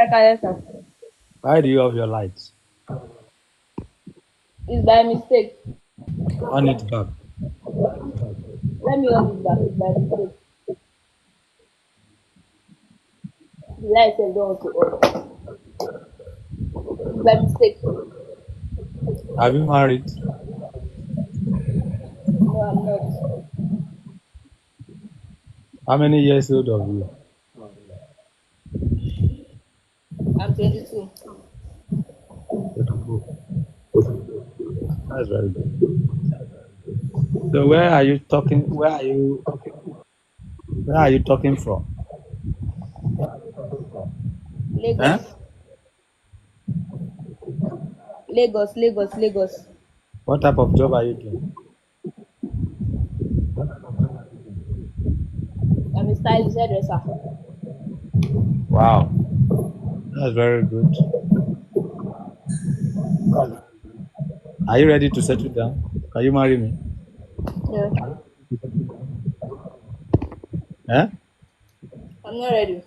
Ẹ káalẹ́ sir. Why do you off your lights? It's by mistake. On it back. Let me on it back. It's by mistake. The light sef don want to on. It's by mistake. Have you married? No, I'm not. How many years old of you? I'm 22. That's very good. So where are you talking? Where are you talking from? Lagos. Eh? Lagos, Lagos, Lagos. What type of job are you doing? I'm a stylist hairdresser. Wow, that's very good. Are you ready to settle down? Can you marry me? Yeah. Eh? I'm not ready.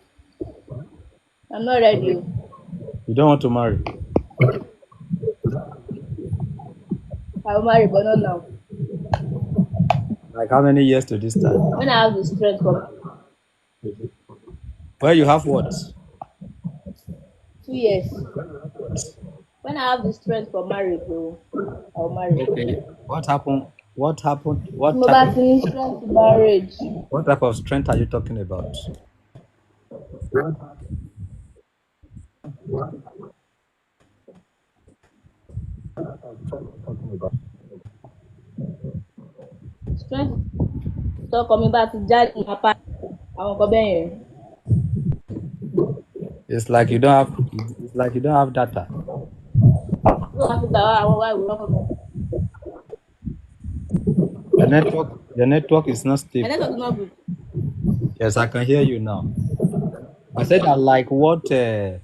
I'm not ready. You don't want to marry? I will marry, but not now. Like how many years to this time? When I have the strength for Well, you have what? 2 years. When I have the strength for marriage, oh, I will marry. Okay. What happened? What happened? Tí What mo type bá of ti ní strength to marriage, what type of strength are you talking about? Strength tọkọ mi bá ti jáde máa pa àwọn nǹkan bẹ́ẹ̀ yẹn. It's like you don't have data. Ló wàá fi gbà wá àwọn wá ìwé lọ́kọ̀ kan. The network is not My stable. Network is not good. Yes, I can hear you now. I said that like what there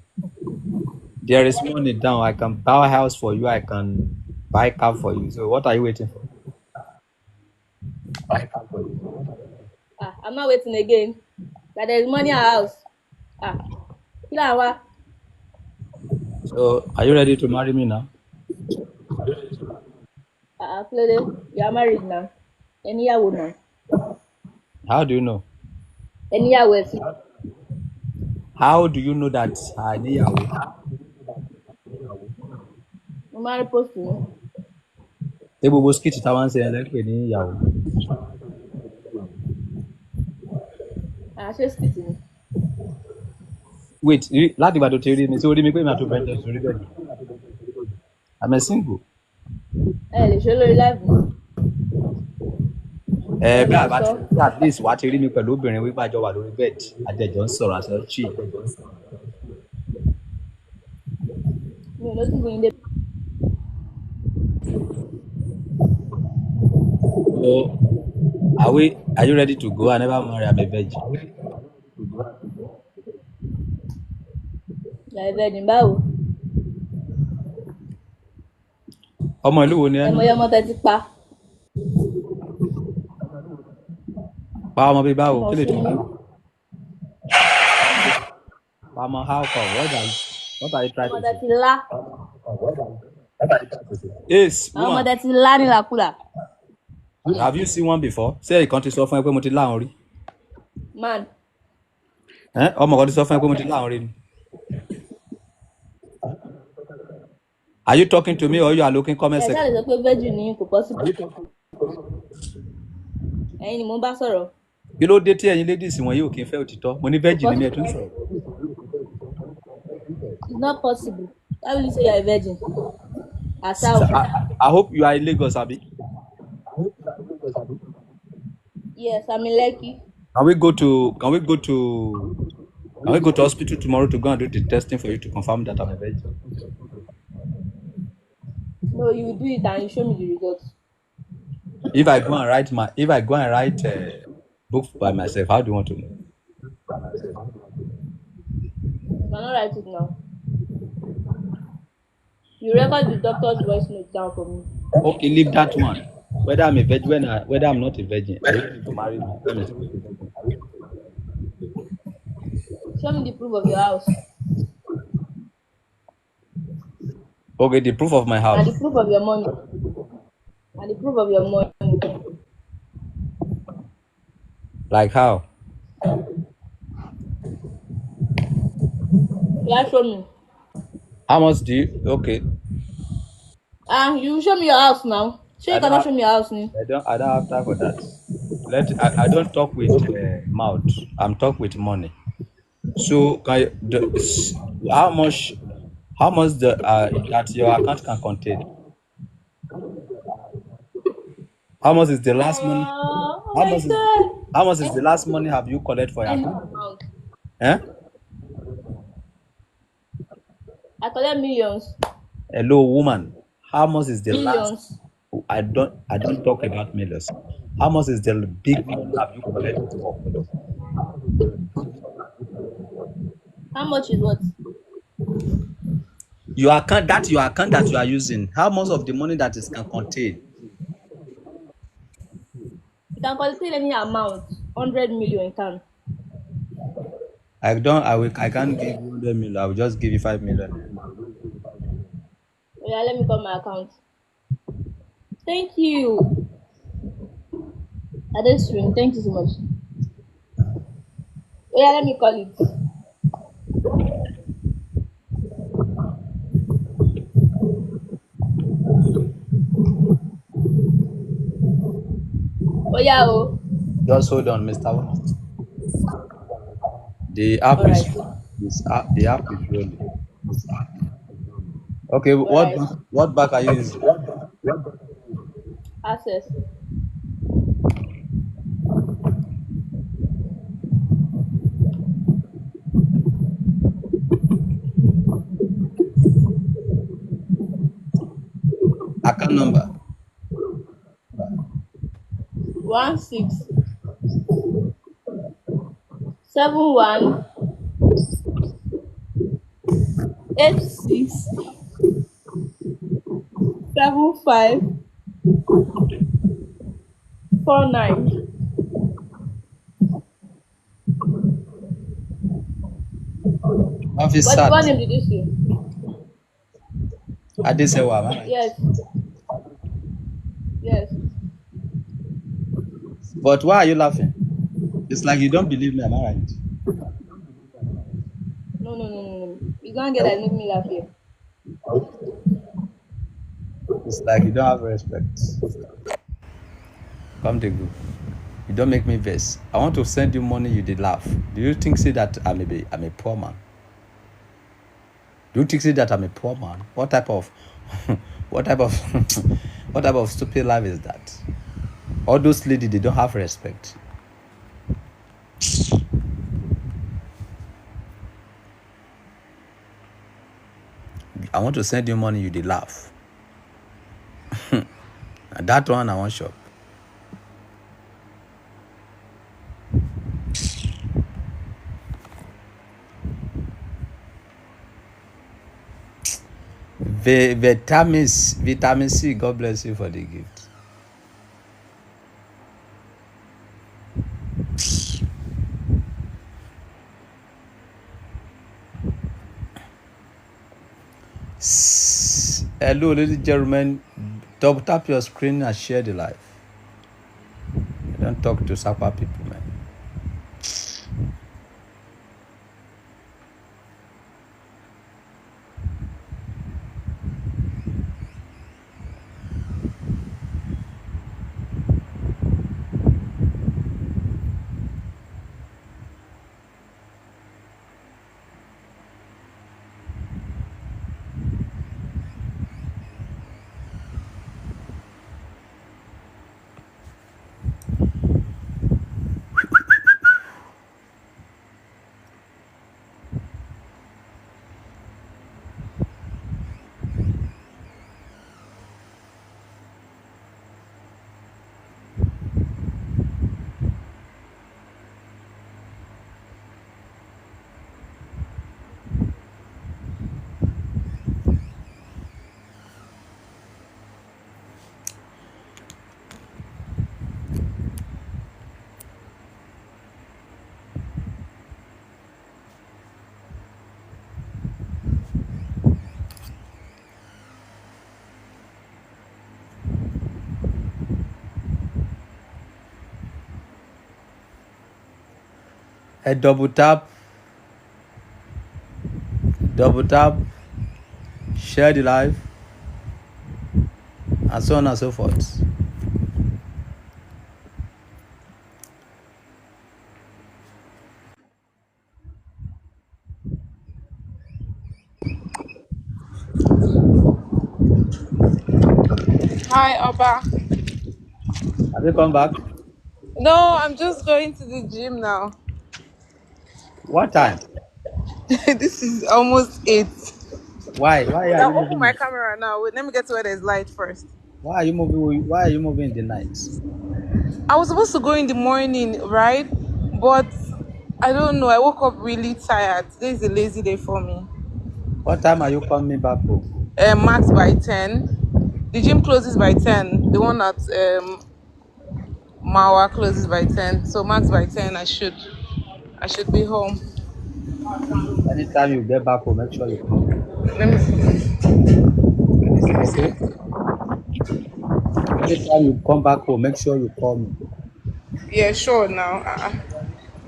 is money down. I can buy a house for you. I can buy car for you. So what are you waiting for? Ah, I'm not waiting again. That there is money at house. Ah, kí là ń wá? So are you ready to marry me now? Ah, kí ló dé? You are married now. Ẹ níyàwó now. How do you know? Ẹ níyàwó ẹ sí. How do you know that I níyàwó? Mo máa ń rí post yín. Ṣé gbogbo skit táwọn ń ṣe yẹn lẹ́ ń pè ní ìyàwó? Ah, ṣé skit ni? Wait, láti ìgbà tó ti rí mi, ṣé o rí mi pé mi àti obìnrin jọ sórí bẹ́ẹ̀ ni? I'm a single. Ẹ lè ṣe lórí live náà. Ẹ Ẹ bí lè àbá sọ. Ti at least wàá ti rí mi pẹ̀lú obìnrin wípé àjọ wà lórí bed, àjẹjọ ń sọ̀rọ̀ àṣọ chill. Mi ò notice yín dé. So are you ready to go? I never marry, I'm a virgin. Ìyá virgin báwo? Ọmọ ìlú wo ni Ẹ ẹ ná? mọyì ọmọ tẹ́ ti pa. Pa ọmọ bíi báwo? Ọmọ Kí lè Ọ̀ṣun tún ni mí. Pa ọmọ, how come? What are you trying Ọmọ to tẹ́ say? ti lá. Ace, Àwọn ọmọ woman, tẹ́ ti lá nílàkulà. Have you seen one before? Ṣé ìkan ti sọ fún ẹ pé mo ti láwọn rí? Man, Ẹ́, ọmọ kan ti sọ fún ẹ pé mo ti láwọn rí ni. Are you talking to me or you are looking comment ẹ ṣáà lè section? Sọ pé virgin ni kò possible. Ẹ̀yin ni mò ń bá sọ̀rọ̀. Kí ló dé tí ẹ̀yin ladies wọ̀nyí ò kí ń fẹ́ òtítọ́? Mo ní Kò virgin ni mi, ẹ̀ possible. tún sọ̀rọ̀. It's not possible. Why will you say you are a virgin? Asao. I hope you are in Lagos, abi? Yes, I'm in Lekki. Can we go to hospital tomorrow to go and do the testing for you to confirm that I'm a virgin? No, you will do it and you show me the results. If I go and write a book by myself, how do you want to know? You cannot write it now. You record the doctor's voice note down for me. Okay, leave that one. Whether I'm a virgin, whether I'm not a virgin, are you ready to marry me? Let me see. Show me the proof of your house. Okay, the proof of my And house. the proof of your money. And the proof of your money. Like how? Yeah, show me. How much do you? Okay. You show me your house now. Sure, I you don't cannot have, show me your house now. I don't have time for that. I don't talk with mouth. I'm talk with money. So can you, how much? How much the that your account can contain? How much is the last money? Oh How my much is God. how much is the last money have you collect for your Any account? amount. Eh? I collect millions. Hello, woman. How much is the last? Millions. I don't talk about millions. How much is the big money have you collected for? How much is what? Your account, that your account that you are using, how much of the money that is can contain? You can contain any amount, 100 million you can. I don't, I will, I can't give you 100 million. I will just give you 5 million. Yeah, let me call my account. Thank you. Adestrin, thank you so much. Yeah, let me call it. Oh yeah, oh. Just hold on, Mr. Woman. The app All is right. this app, the app is rolling. Okay, All right. what bank are you using? Access. Account number. 16 7 1 8 6 7 5 4 9. Officer. What name did you see? Adesewa, am I right? Yes. Yes. But why are you laughing? It's like you don't believe me, am I right? No, no, no, no, no. You can't get that make me laugh here. It's like you don't have respect. Come to go. You don't make me vex. I want to send you money, you did laugh. Do you think say that I'm a poor man? Do you think say that I'm a poor man? What type of what type of what type of stupid life is that? All those ladies, they don't have respect. I want to send you money, you did laugh. And that one I want shop. Vitamin C, God bless you for the gift. Hello, ladies and gentlemen. Double tap your screen and share the live. Don't talk to Sapa people, man. Ẹ double tap, double tap, share the live, and so on and so forth. Hi, Oba. Have you come back? No, I'm just going to the gym now. What time? This is almost 8. Why? Why But are you I'll open my moving? camera now. Wait, let me get to where there's light first. Why are you moving? Why are you moving in the night? I was supposed to go in the morning, right? But I don't know. I woke up really tired. Today is a lazy day for me. What time are you coming back home? Max by 10. The gym closes by 10. The one at Mawa closes by 10. So max by 10, I should be home. Anytime you get back home, make sure you call me. Let me see. Okay? Anytime you come back home, make sure you call me. Yeah, sure. Now,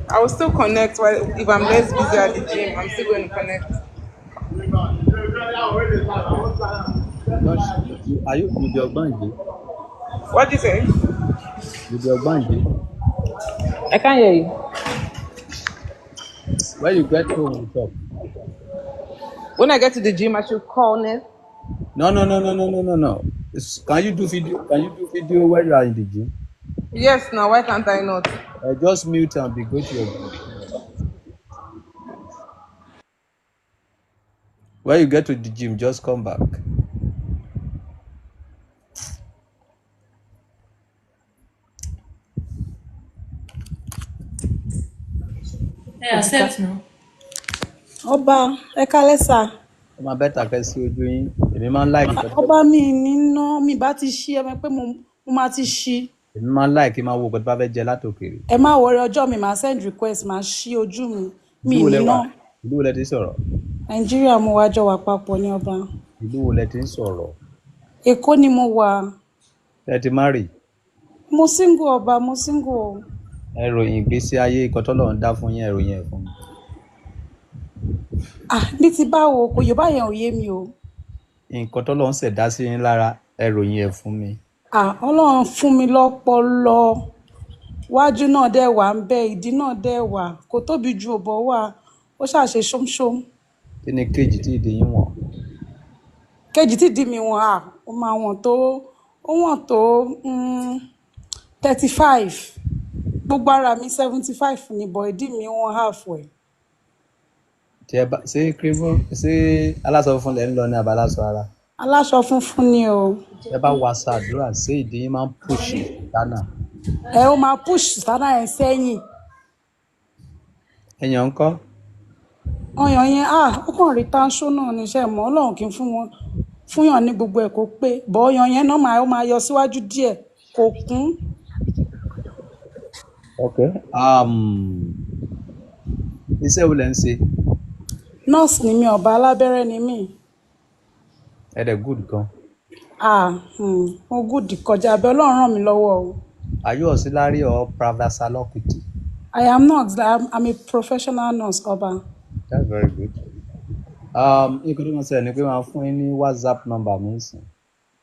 I will still connect while if I'm less busy at the gym. I'm still going to connect. Don't you, are you you be Ogbanje? What do you say? You be Ogbanje? I can't hear you. When you get home, we talk. When I get to the gym, I should call Ness. No, no, no, no, no, no, no, no. Can you do video? Can you do video when you are in the gym? Yes, now why can't I not? Just mute and be go to your gym. When you get to the gym, just come back. Ẹ accept now. Ọba, ẹ kálẹ́ sà. Ó máa better kẹ́ sí ojú yín. Èmi máa ń like nǹkan tó Ọba, mi níná mi bá ti ṣí ẹ mọ̀ pé mo máa ti ṣí. Èmi máa ń like kí n máa wo nǹkan tó bá fẹ́ jẹ látòkèrè. Ẹ má worry, ọjọ́ mi máa send request, máa ṣí ojú mi. Mi Ìlú wo lẹ wà? níná. Ìlú wo lẹ ti ń sọ̀rọ̀? Nàìjíríà mo wá, jọ wà papọ̀ ní, ọba. Ìlú wo lẹ ti ń sọ̀rọ̀? Èkó ni mo wà. Ẹ ti marry? Mo single, ọba, mo single o. Ẹ ròyìn ìgbésí ayé nǹkan tọ́lọ́run dá fún yín, ẹ ròyìn ẹ̀ fún mi. Ah, ní ti báwo? Kò Yorùbá yẹn ò yé mi o. Nǹkan tọ́lọ́run ṣẹ̀dá sí yín lára, ẹ ròyìn ẹ̀ fún mi. Ah, Ọlọ́run fún mi lọ́pọlọ. Wájú náà dẹ̀ wà ń bẹ, ìdí náà dẹ̀ wà. Kò tóbi ju òbọ̀ wà. Ó ṣàṣe ṣómṣóm. Kí ni kg tí ìdí yín wọ̀n? Kg tí ìdí mi wọ̀n, ah, ó máa wọ̀n tó, ó wọ̀n tó 35. Gbogbo ara mi 75 ni, but ìdí mi wọ́n half ẹ̀. Tí ẹ bá ṣé kírímù, ṣé aláṣọ funfun lẹ ń lọ ní abaláṣọ ara? Aláṣọ funfun ni o. Tí ẹ bá wọ aṣọ àdúrà, ṣé ìdí yín máa ń push dáná? Ẹ ó máa push sára ẹ̀ sẹ́yìn. Ẹ̀yàn ńkọ́? Ọyàn yẹn, ah, ó kàn rí tánṣó náà ní iṣẹ́ mọ́. Ọlọ́run kì í fún wọn fúnyàn ní gbogbo ẹ̀ kó pé, but ọyàn yẹn náà máa ó máa yọ síwájú díẹ̀, kò kún. Ok. Iṣẹ́ wo lẹ ń ṣe? Nọ́ọ̀sì ni mi, ọba, alábẹ́rẹ́ ni mí. Ẹ dẹ̀ good gan. Ah, mo good kọjá abẹ́. Ọlọ́run ràn mí lọ́wọ́ o. Are you auxiliary or private? I am not. I'm a professional nurse, ọba. That's very good. Nǹkan tó máa ṣẹlẹ̀ ni pé máa fún yín ní WhatsApp number mi sìn.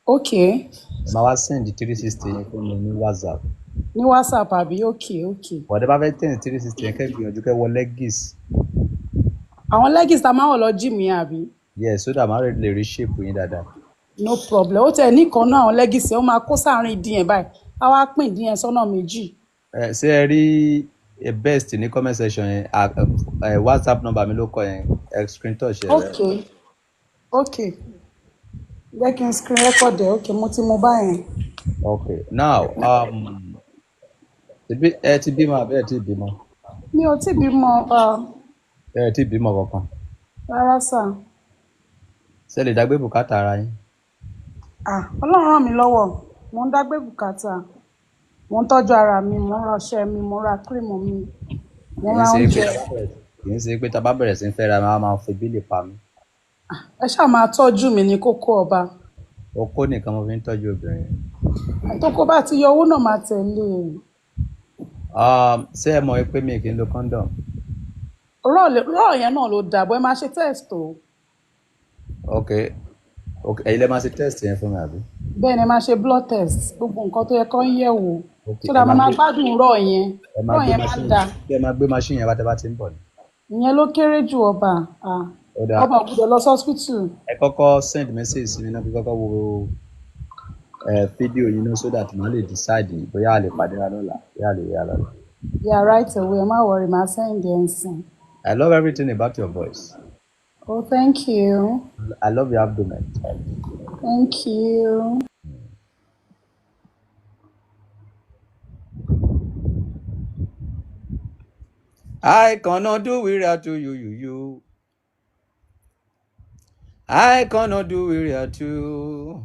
Ok. Ẹ máa wá send 360 yín fún mi ní WhatsApp. Ní WhatsApp, àbí? Ok. Bọ̀dé bá fẹ́ tẹ̀ 360 yẹn, kẹ́ gbìyànjú kẹ́ wọ leggings. Àwọn leggings tá a máa ń wọ̀ lọ gym yẹn, àbí? Yes, so that màá lè rí shape yín dáadáa. No problem. Ó tẹ̀ ní kan náà, àwọn leggings yẹn ó máa kó sáàárín ìdí yẹn báyìí, á wá pín ìdí yẹn sọ́nà méjì. Ẹ ṣé ẹ rí ẹ best ní comment section yẹn, ẹ WhatsApp number mi ló kọ yẹn, ẹ screen touch ẹ. Ok, jẹ́ kí n screen record ẹ̀. Ok, mo ti mú báyẹn. Okay, now ṣebí ẹ ti bímọ àbí ẹ ti bímọ? Mi ò tí bímọ, ọba. Ẹ ti bímọ kankan? Rárá sà. Ṣé ẹ lè dágbé bùkátà ara yín? Ah, Ọlọ́run ràn mí lọ́wọ́, mò ń dágbé bùkátà, mò ń tọ́jú ara mi, mò ń ra ọṣẹ mi, mò ń ra cream mi, mò ń Kì í ra ṣe pé oúnjẹ. Kì í ṣe pé tá a bá bẹ̀rẹ̀ sí ń fẹ́ra, máa máa fi bílì pa mí. Ẹ ṣáà máa tọ́jú mi ní kókó, ọba. Okó nìkan mo fi ń tọ́jú obìnrin. Tó kó bá ti yọ, owó náà máa tẹ̀lé e. Ṣé ẹ mọ̀ pé mi kì í lo condom? Raw yẹn náà ló dáa, bọ́ ẹ máa ṣe test o. Ok, ẹ̀yin lẹ máa ṣe test yẹn fún mi, àbí? Bẹ́ẹ̀ ni, ẹ máa ṣe blood test, gbogbo nǹkan tó yẹ kó ń yẹ̀ wò. Ok. So Ẹ that máa mo máa gbé gbádùn raw yẹn. Ẹ máa Raw gbé yẹn máa machine dáa. Ẹ máa gbé machine yẹn bá ti ń bọ̀ ni. Ìyẹn ló kéré jù, ọba. Ah, Ó dáa. ọba ò gbọ́dọ̀ lọ hospital. Ẹ kọ́kọ́ send message sí mi náà, kí kọ́kọ́ wo fídíò yín náà, so that màá lè decide bóyá a lè pàdé ra lọ́la, bóyá a lè rí ra lọ́la. Yeah, right away. Ẹ má worry, màá send ẹ̀ ń sìn. I love everything about your voice. Oh, thank you. I love your abdomen. Thank you. I cannot do without you, you, you, you. I cannot do without you.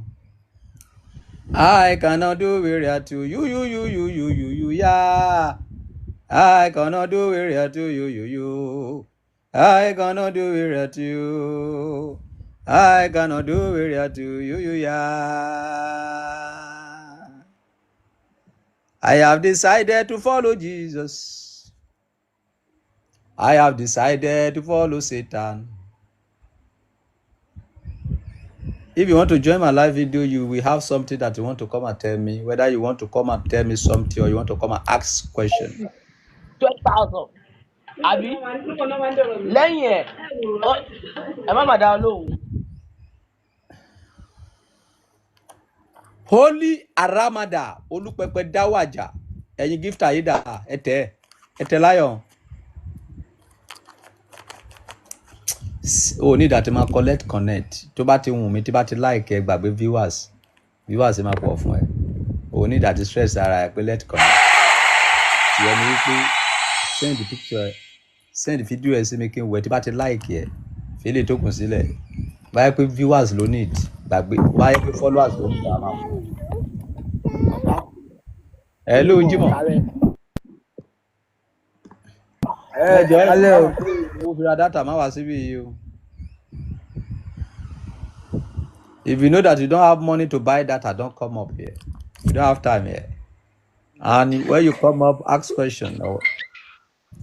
I cannot do without you, you, you, you, you, you, you, you, yeah. I cannot do without you, you, you, you. I cannot do without you. I cannot do without you, you, you, yeah. I have decided to follow Jesus. I have decided to follow Satan. If you want to join my live video, you will have something that you want to come and tell me. Whether you want to come and tell me something or you want to come and ask question. 12,000 àbí lẹ́yìn ẹ̀ ẹ má má dá ọ lóhùn. Holy Aramada Olúpẹpẹ Dáwàjà, ẹ̀yin gifter yìí dà? Ẹ tẹ̀, ẹ tẹ̀ láyọ̀. O ní ìdá tí máa collect connect tó bá ti wù mí, tí bá ti like ẹ, gbàgbé viewers, viewers máa pọ̀ fún ẹ. O ní ìdá tí stress ara ẹ pé let connect. Tiẹ̀ ni wípé send picture ẹ, send video ẹ sí mi kí n wẹ̀. Tí bá ti like ẹ, fi lè tó kù sílẹ̀. Báyẹ̀ pé viewers ló need, gbàgbé. Báyẹ̀ pé followers ló need, àmà fún. Hello, Jimoh. Ẹ Ẹ jọ, ẹ alẹ́ o. owó fi ra data, má wá síbí yìí o. If you know that you don't have money to buy data, don't come up here. You don't have time here. And when you come up, ask question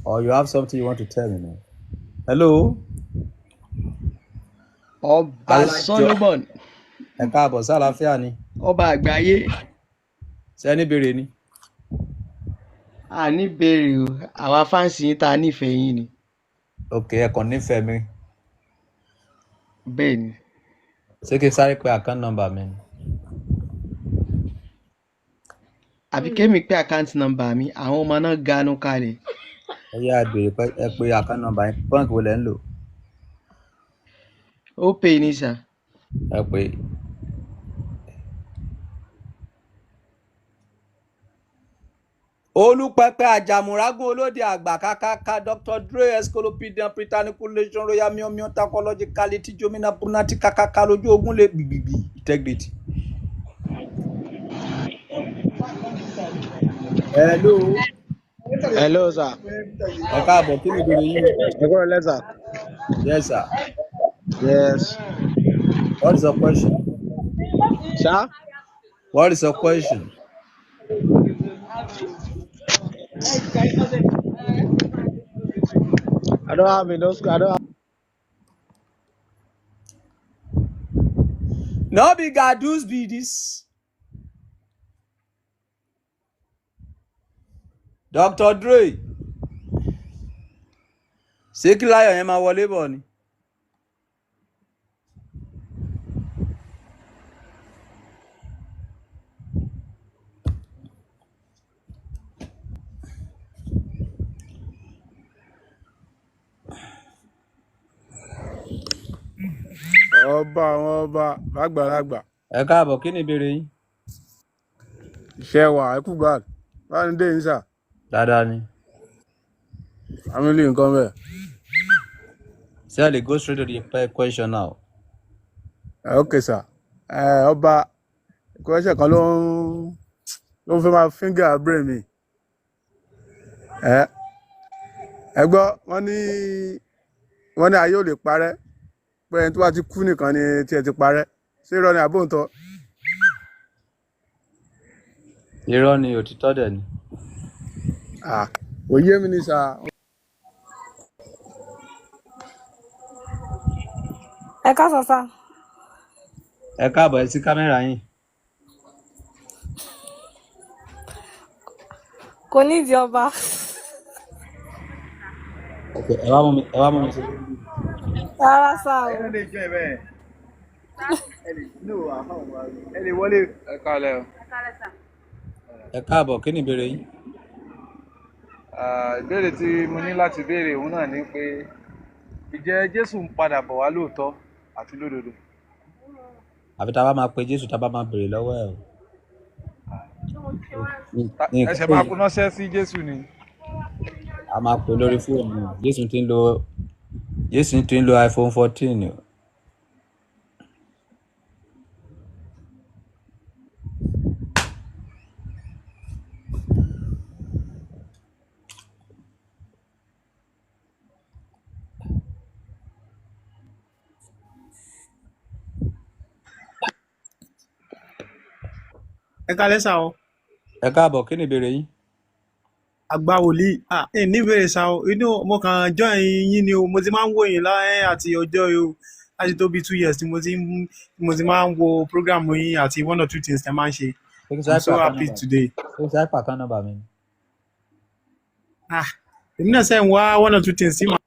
or you have something you want to tell me now. Hello. Ọba Alájọ. Solomon. Ẹ káàbọ̀, sálàáfíà ni? Ọba àgbáyé. Ṣé ní béèrè ni? A ní béèrè o, àwa fans yín tá a nífẹ̀ẹ́ yín ni. Ok, ẹ kàn nífẹ̀ẹ́ mi. Bẹ́ẹ̀ ni. Ṣé kí n sáré pe account number mi ni? Àbí kémi pé account number mi, àwọn ọmọ náà ganu kalẹ̀. Ẹ yá, ẹ béèrè pé ẹ pe account number yín. Báńkì wo lẹ ń lò? Ó pè ní sà. Ẹ pé. Olùpẹpẹ àjàmùrágún olóde àgbà kákáká, Dr Dre escolopidian pretaculation royal miomion tacologicality jomina brunati kákáká lójú ogun lè gbìgbìgbì integrity. Hello. Hello, sir. Ẹ káàbọ̀, kí ni ìbéèrè yín? Ẹ kúrò lẹ́, sir. Yes, sir. Yes. What is your question? Sir? What is your question? I don't have enough. I don't have. No be gadus be this. Dr Dre, ṣé kí láyọ̀ yẹn máa wọlé bọ̀ ni? Ọba àwọn ọba lágbàlagbà. Ẹ káàbọ̀, kí ni ìbéèrè yín? Iṣẹ́ wa, ẹ kú gbà báyìí ní dẹ́yìn sà. Dáadáa ni. Family nǹkan bẹ́ẹ̀. Ṣé ẹ lè go straight to the question now? Ẹ ok sà, ẹ ọba, question kan ló ń fẹ́ máa finger brain mi. Ẹ gbọ́, wọ́n ní ayé ò lè parẹ́, pé ẹni tó bá ti kú nìkan ni tiẹ̀ ti parẹ́. Ṣé irọ́ ni àbóǹtọ́? Irọ́ ni, òtítọ́ dẹ̀ ni. Ah, kò yé mi ní sà. Ẹ káàsán sá. Ẹ káàbọ̀, ẹ sí kámẹ́rà yín. Kò ní ìdí ọba. Ok, ẹ wá mú mi, ẹ wá mú mi sí. Rárá sá o. Ẹ lè jẹ́ ẹ bẹ́ẹ̀. Ẹ lè no àfáwọn wa ẹ lè wọlé. Ẹ káalẹ́ o. Ẹ káàbọ̀, kí ni ìbéèrè yín? Ìbéèrè tí mo ní láti béèrè òun náà ni pé ìjẹ́ Jésù ń padà bọ̀ wá lóòótọ́ àti lódodo? Àfi tá a bá máa pe Jésù, tá a bá máa béèrè lọ́wọ́ ẹ̀ o. Ẹ Nǹkan ṣẹ̀ tó máa yẹ kó ránṣẹ́ sí Jésù ni. a máa pè lórí fóònù. Jésù ti ń lo iPhone 14 o. Ẹ kalẹ́ sá o. Ẹ káàbọ̀, kí ni ìbéèrè yín? Àgbà wòlíì, ẹ ní ìbéèrè sá o. Inú mo kàn join yín ni o. Mo ti máa ń wò yín láyé àti ọjọ́ yìí o, láti tó bí 2 years tí mo ti máa ń wo program yín àti one or two things tẹ́ máa ń ṣe. Ṣé kí I'm sáré so pé account happy number? today. Ṣé kí sáré pé account number mi ni? Ah, èmi náà sẹ́ ń wá one or two things tí màá.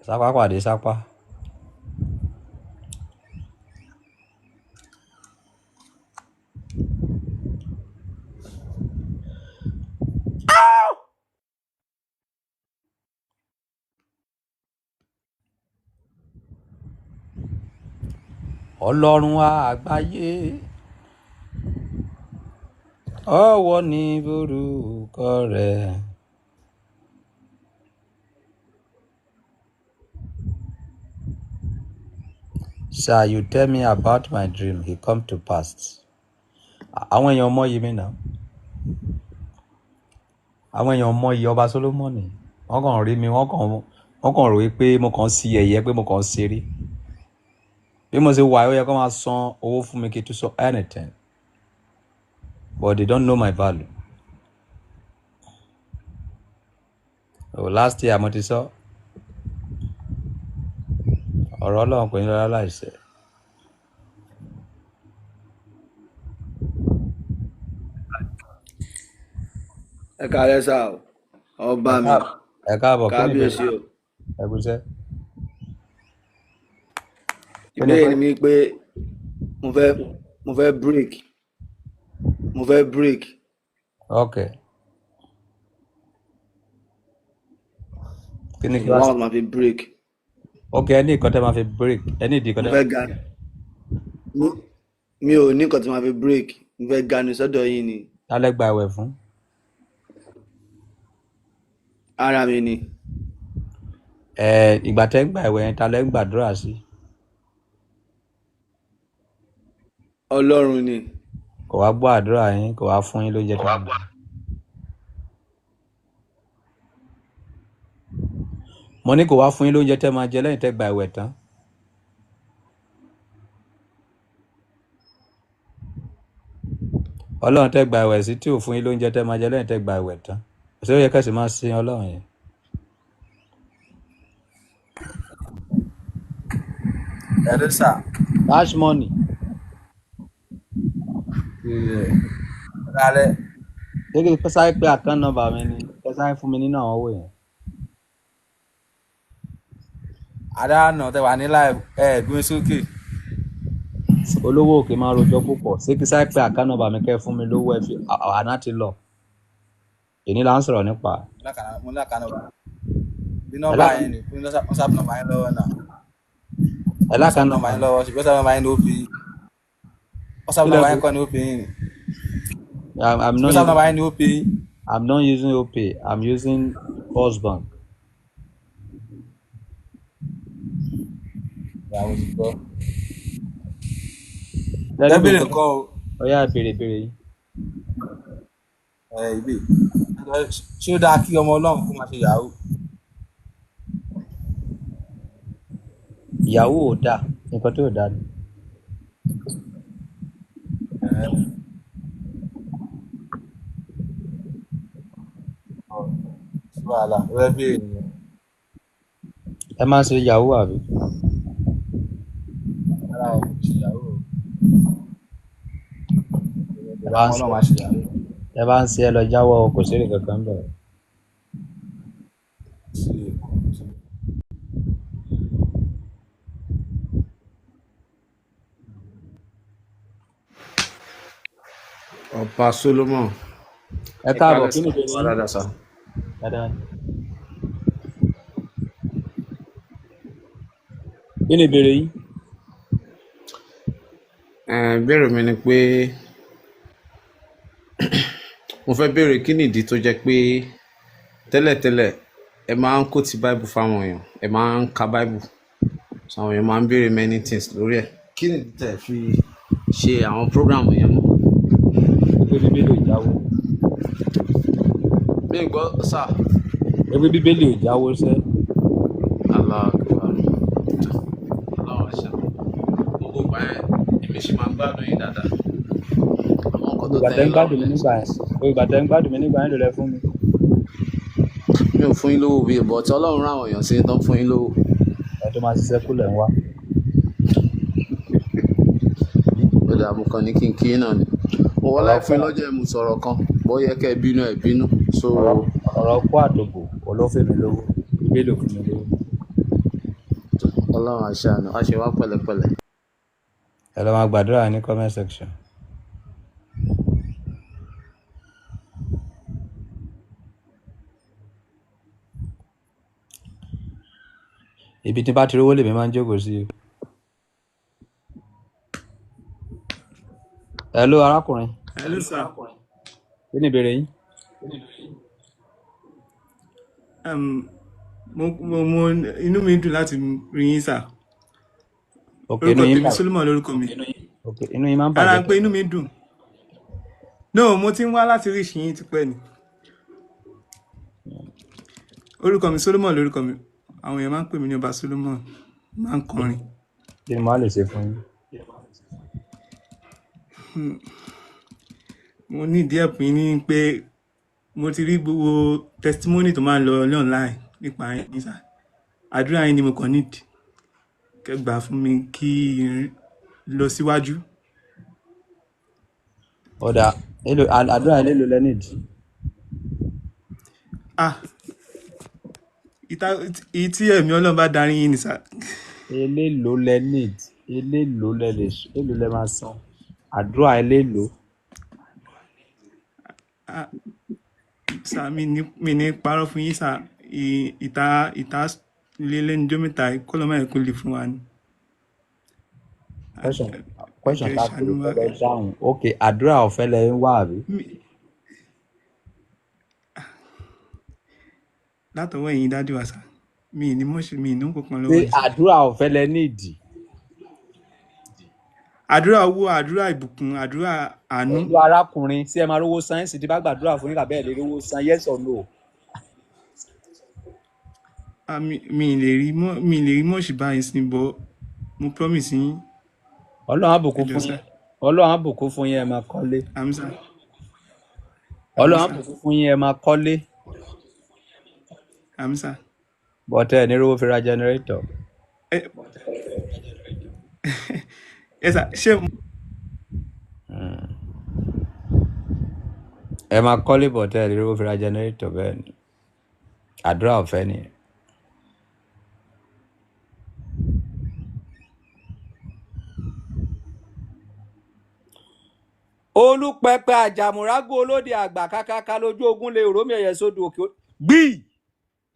Sápá pàdé sápá. Ọlọ́run àgbáyé, ọ̀wọ̀ ní orúkọ rẹ̀. Sir, you tell me about my dream, he come to pass. Àwọn èèyàn mọ iyì mi náà. Àwọn èèyàn mọ iyì ọba Solomoni. Wọ́n kàn rí mi, wọ́n kàn rò wípé mo kàn ń sí ẹ̀yẹ, pé mo kàn ń ṣeré. Bí mo ṣe wà, ó yẹ kó máa san owó fún mi kí n tó sọ anything. But they don't know my value. Oh, last year mo ti sọ, ọ̀rọ̀ Ọlọ́run kò ní lọ láìṣẹ. Ẹ káalẹ́ sá o, ọba Ẹ mi. Ẹ káàbọ̀, kí ni ìbéèrè? Kábíyèsí o. Ẹ kúṣẹ́. Kí ni Ìbéèrè pé? mi ni pé mo fẹ́ break, mo fẹ́ break. Ok. Kí ni Mo kí wá wá sí? wọn máa fi break. Ok, ẹ ní ìkan tẹ́ máa fi break. Ẹ ní ìdí kan Mo tẹ́. fẹ́ ga mi ò ní nǹkan tí máa fi break, mo fẹ́ ganu sọ́dọ̀ yín ni. Lálẹ́ gba ìwẹ̀ fún. Ara mi ni. Ẹ ìgbà tẹ́ ń gba ìwẹ̀ yẹn, ta lẹ́ ń gbàdúrà sí? Ọlọ́run ni. Kò wá gbọ́ àdúrà yín, kò wá fún yín lóúnjẹ tẹ́ máa jẹ. Mo ní kò wá fún yín lóúnjẹ tẹ́ máa jẹ lẹ́yìn tẹ́ gba ìwẹ̀ tán. Ọlọ́run tẹ́ gba ìwẹ̀ sí tí ò fún yín lóúnjẹ tẹ́ máa jẹ lẹ́yìn tẹ́ gba ìwẹ̀ tán. Ṣé ó yẹ kẹ́sì máa sin Ọlọ́run yẹn? Hello sir. Cash money. Kálẹ̀. Ṣé kí n sáré pé account number mi ni? Kẹ́ sáré fún mi nínú àwọn owó yẹn. Adáàna tẹ wà ní láì ẹ gbé sókè. Olówó òkè máa ń rojọ́ púpọ̀. Ṣé kí sáré pé account number mi kẹ́ fún mi lówó ẹ fi àná ti lọ. Èní là ń sọ̀rọ̀ nípa. Mo ní àkànnà bí nọ́mbà yẹn ni bí WhatsApp nọ́mbà yẹn lọ́wọ́ náà. Ẹ WhatsApp lákàá nọ́mbà yẹn lọ́wọ́, ṣùgbọ́n WhatsApp nọ́mbà yẹn ní ó fi WhatsApp Kí lẹ nọ́mbà pè? yẹn kọ́ ni ó fi yín ni. I'm not WhatsApp using nọ́mbà yẹn ni ó fi yín. I'm not using OPay. I'm using First Bank. Ìyàwó ti gbọ́. Lẹ́nu Ẹ béèrè bèrè. nǹkan o. Ó yá, béèrè béèrè yín. Ẹ ìbí. Ṣé ó dáa kí ọmọ Ọlọ́run kó máa ṣe yahoo? Ìyàwó ò dáa, nǹkan tó dáa ni. Sí wàhálà, ó fẹ́ béèrè nìyẹn. Ẹ máa ń ṣe yahoo àbí? Rárá o, kò ṣe yahoo o. Ẹ bá ń Àwọn ṣe náà máa ṣe yahoo. Ẹ bá ń ṣe, ẹ lọ jáwọ́ o, kò sérè kankan bẹ́ẹ̀. Sí, sí. Ọba Solomon. Ẹ Ẹ káàbọ̀, káalẹ́ kí sà. ni ìbéèrè Wà yín? dáadáa sà. Dáadáa ni. Kí ni ìbéèrè yín? Ìbéèrè mi ni pé mo fẹ́ béèrè kí nìdí tó jẹ́ pé tẹ́lẹ̀tẹ́lẹ̀ ẹ máa ń kó ti Bible fáwọn èèyàn, ẹ máa ń ka Bible, so àwọn èèyàn máa ń béèrè many things lórí ẹ̀. Kí nìdí tẹ̀ fi ṣe àwọn program yẹn mọ́? Pé Bíbélì ò jáwó. Mi ò gbọ́ sà. Pé Bíbélì ò jáwó sẹ́. Allahu Akbar. Ọlọ́run àṣà. Gbogbo ìgbà yẹn èmi ṣì máa ń gbádùn yín dáadáa. Àmọ́ nǹkan tó Gbogbo ìgbà tẹ́ tẹ́ ń yín gbádùn lọ́rùn mi lẹ́ ń nígbà yẹn, gbogbo ìgbà tẹ́ ń gbádùn mi nígbà yẹn ló lẹ fún mi. Mi ò fún yín lówó bíi but Ọlọ́run rán àwọn èèyàn sí yín tán fún yín lówó. Ẹ tó máa ṣiṣẹ́ kú lẹ̀ ń wá. Ó dà, mo kàn ní kí n kí yín náà ni. Mo wọlé Ọ̀rọ̀ fún yín lọ́jọ́ ẹ̀, mo sọ̀rọ̀ kan bó yẹ kẹ́ ẹ bínú ẹ bínú. So ọ̀rọ̀ kó àtòbò olófin mi lówó, Bíbélì ò fún mi lówó. Ọlọ́run àṣàánú, á ṣe wá pẹ̀lẹ́pẹ̀lẹ́. Ẹ lọ máa gbàdúrà ní comment section. Ibi tí bá ti rówó lèmi máa ń jókòó sí o. Hello arákùnrin, Hello sir. kí ni ìbéèrè yín? Um, mo mo mo inú mi dùn láti rí yín sir. Ok, inú Orúkọ yín tèmi bàjẹ́. Solomon lórúkọ mi. Ok, inú yín máa ń Ara bàjẹ́ pé inú mi dùn. No, mo ti ń wá láti rí ìṣìyín tipẹ́ ni. Orúkọ mi Solomon lórúkọ mi. Àwọn èèyàn máa ń pè mí ní Ọba Solomon. Máa ń kọrin. Kí ni mo á lè ṣe fún yín? Mo ní ìdí ẹ̀pù yín ní pé mo ti rí gbogbo testimony tó máa ń lọ ní online nípa yín sir. Àdúrà yín ni mo kàn need. Kẹ́ gbà fún mi kí n lọ síwájú. Ó dáa, àdúrà yín lélo lẹ need? Ah, ìta ìyí tí ẹ̀mí Ọlọ́run bá darí yín ni sir. Elélo lẹ need? Elélo lẹ lè èló lẹ máa san? Àdúrà elélo. Ah, sir, mi ní parọ́ fún yín sir. Ìta lé lẹ́nu ọjọ́ mẹ́ta yìí, kọ́lọ́ máa kó lè fún wa ni. Question question Ẹ tá a ṣàánú béèrè wa. kọ́ lẹ dáhùn. Ok, àdúrà ọ̀fẹ́ lẹ ń wá àbí? Látọwọ́ ẹ̀yin dádì wa sir. Mi ní mọ̀ṣẹ́, mi ní nǹkan kan Ṣé lọ́wọ́ yín sir. àdúrà ọ̀fẹ́ lẹ need? Àdúrà owó, àdúrà ìbùkún, àdúrà àánú. Pẹ̀lú arákùnrin, ṣé ẹ máa rówó san? Ẹ̀sìn tí bá gbàdúrà fún yín tàbí ẹ̀ lè rówó san, yes or no? Ah, mi lè rí mọ̀ṣẹ́ báyìí sí, but mo promise yín. Ọlọ́run á Ẹ bùkún jọ̀ọ́ fún sir. yín. Ọlọ́run á bùkún fún yín, ẹ máa kọ́lé. Àmín sir. Àmín Ọlọ́run á sir. bùkún fún yín, ẹ máa kọ́lé. Àmín sir. But ẹ ní rówó fi ra generator. Ẹ sir, ṣé Ẹ máa kọ́lé but ẹ ní rówó fi ra generator, bẹ́ẹ̀ ni. Àdúrà ọ̀fẹ́ ni. Olúpẹpẹ àjàmùrágó olóde àgbà kákáká lójú ogun lè rómi ẹyẹ sódò òkè gbìí.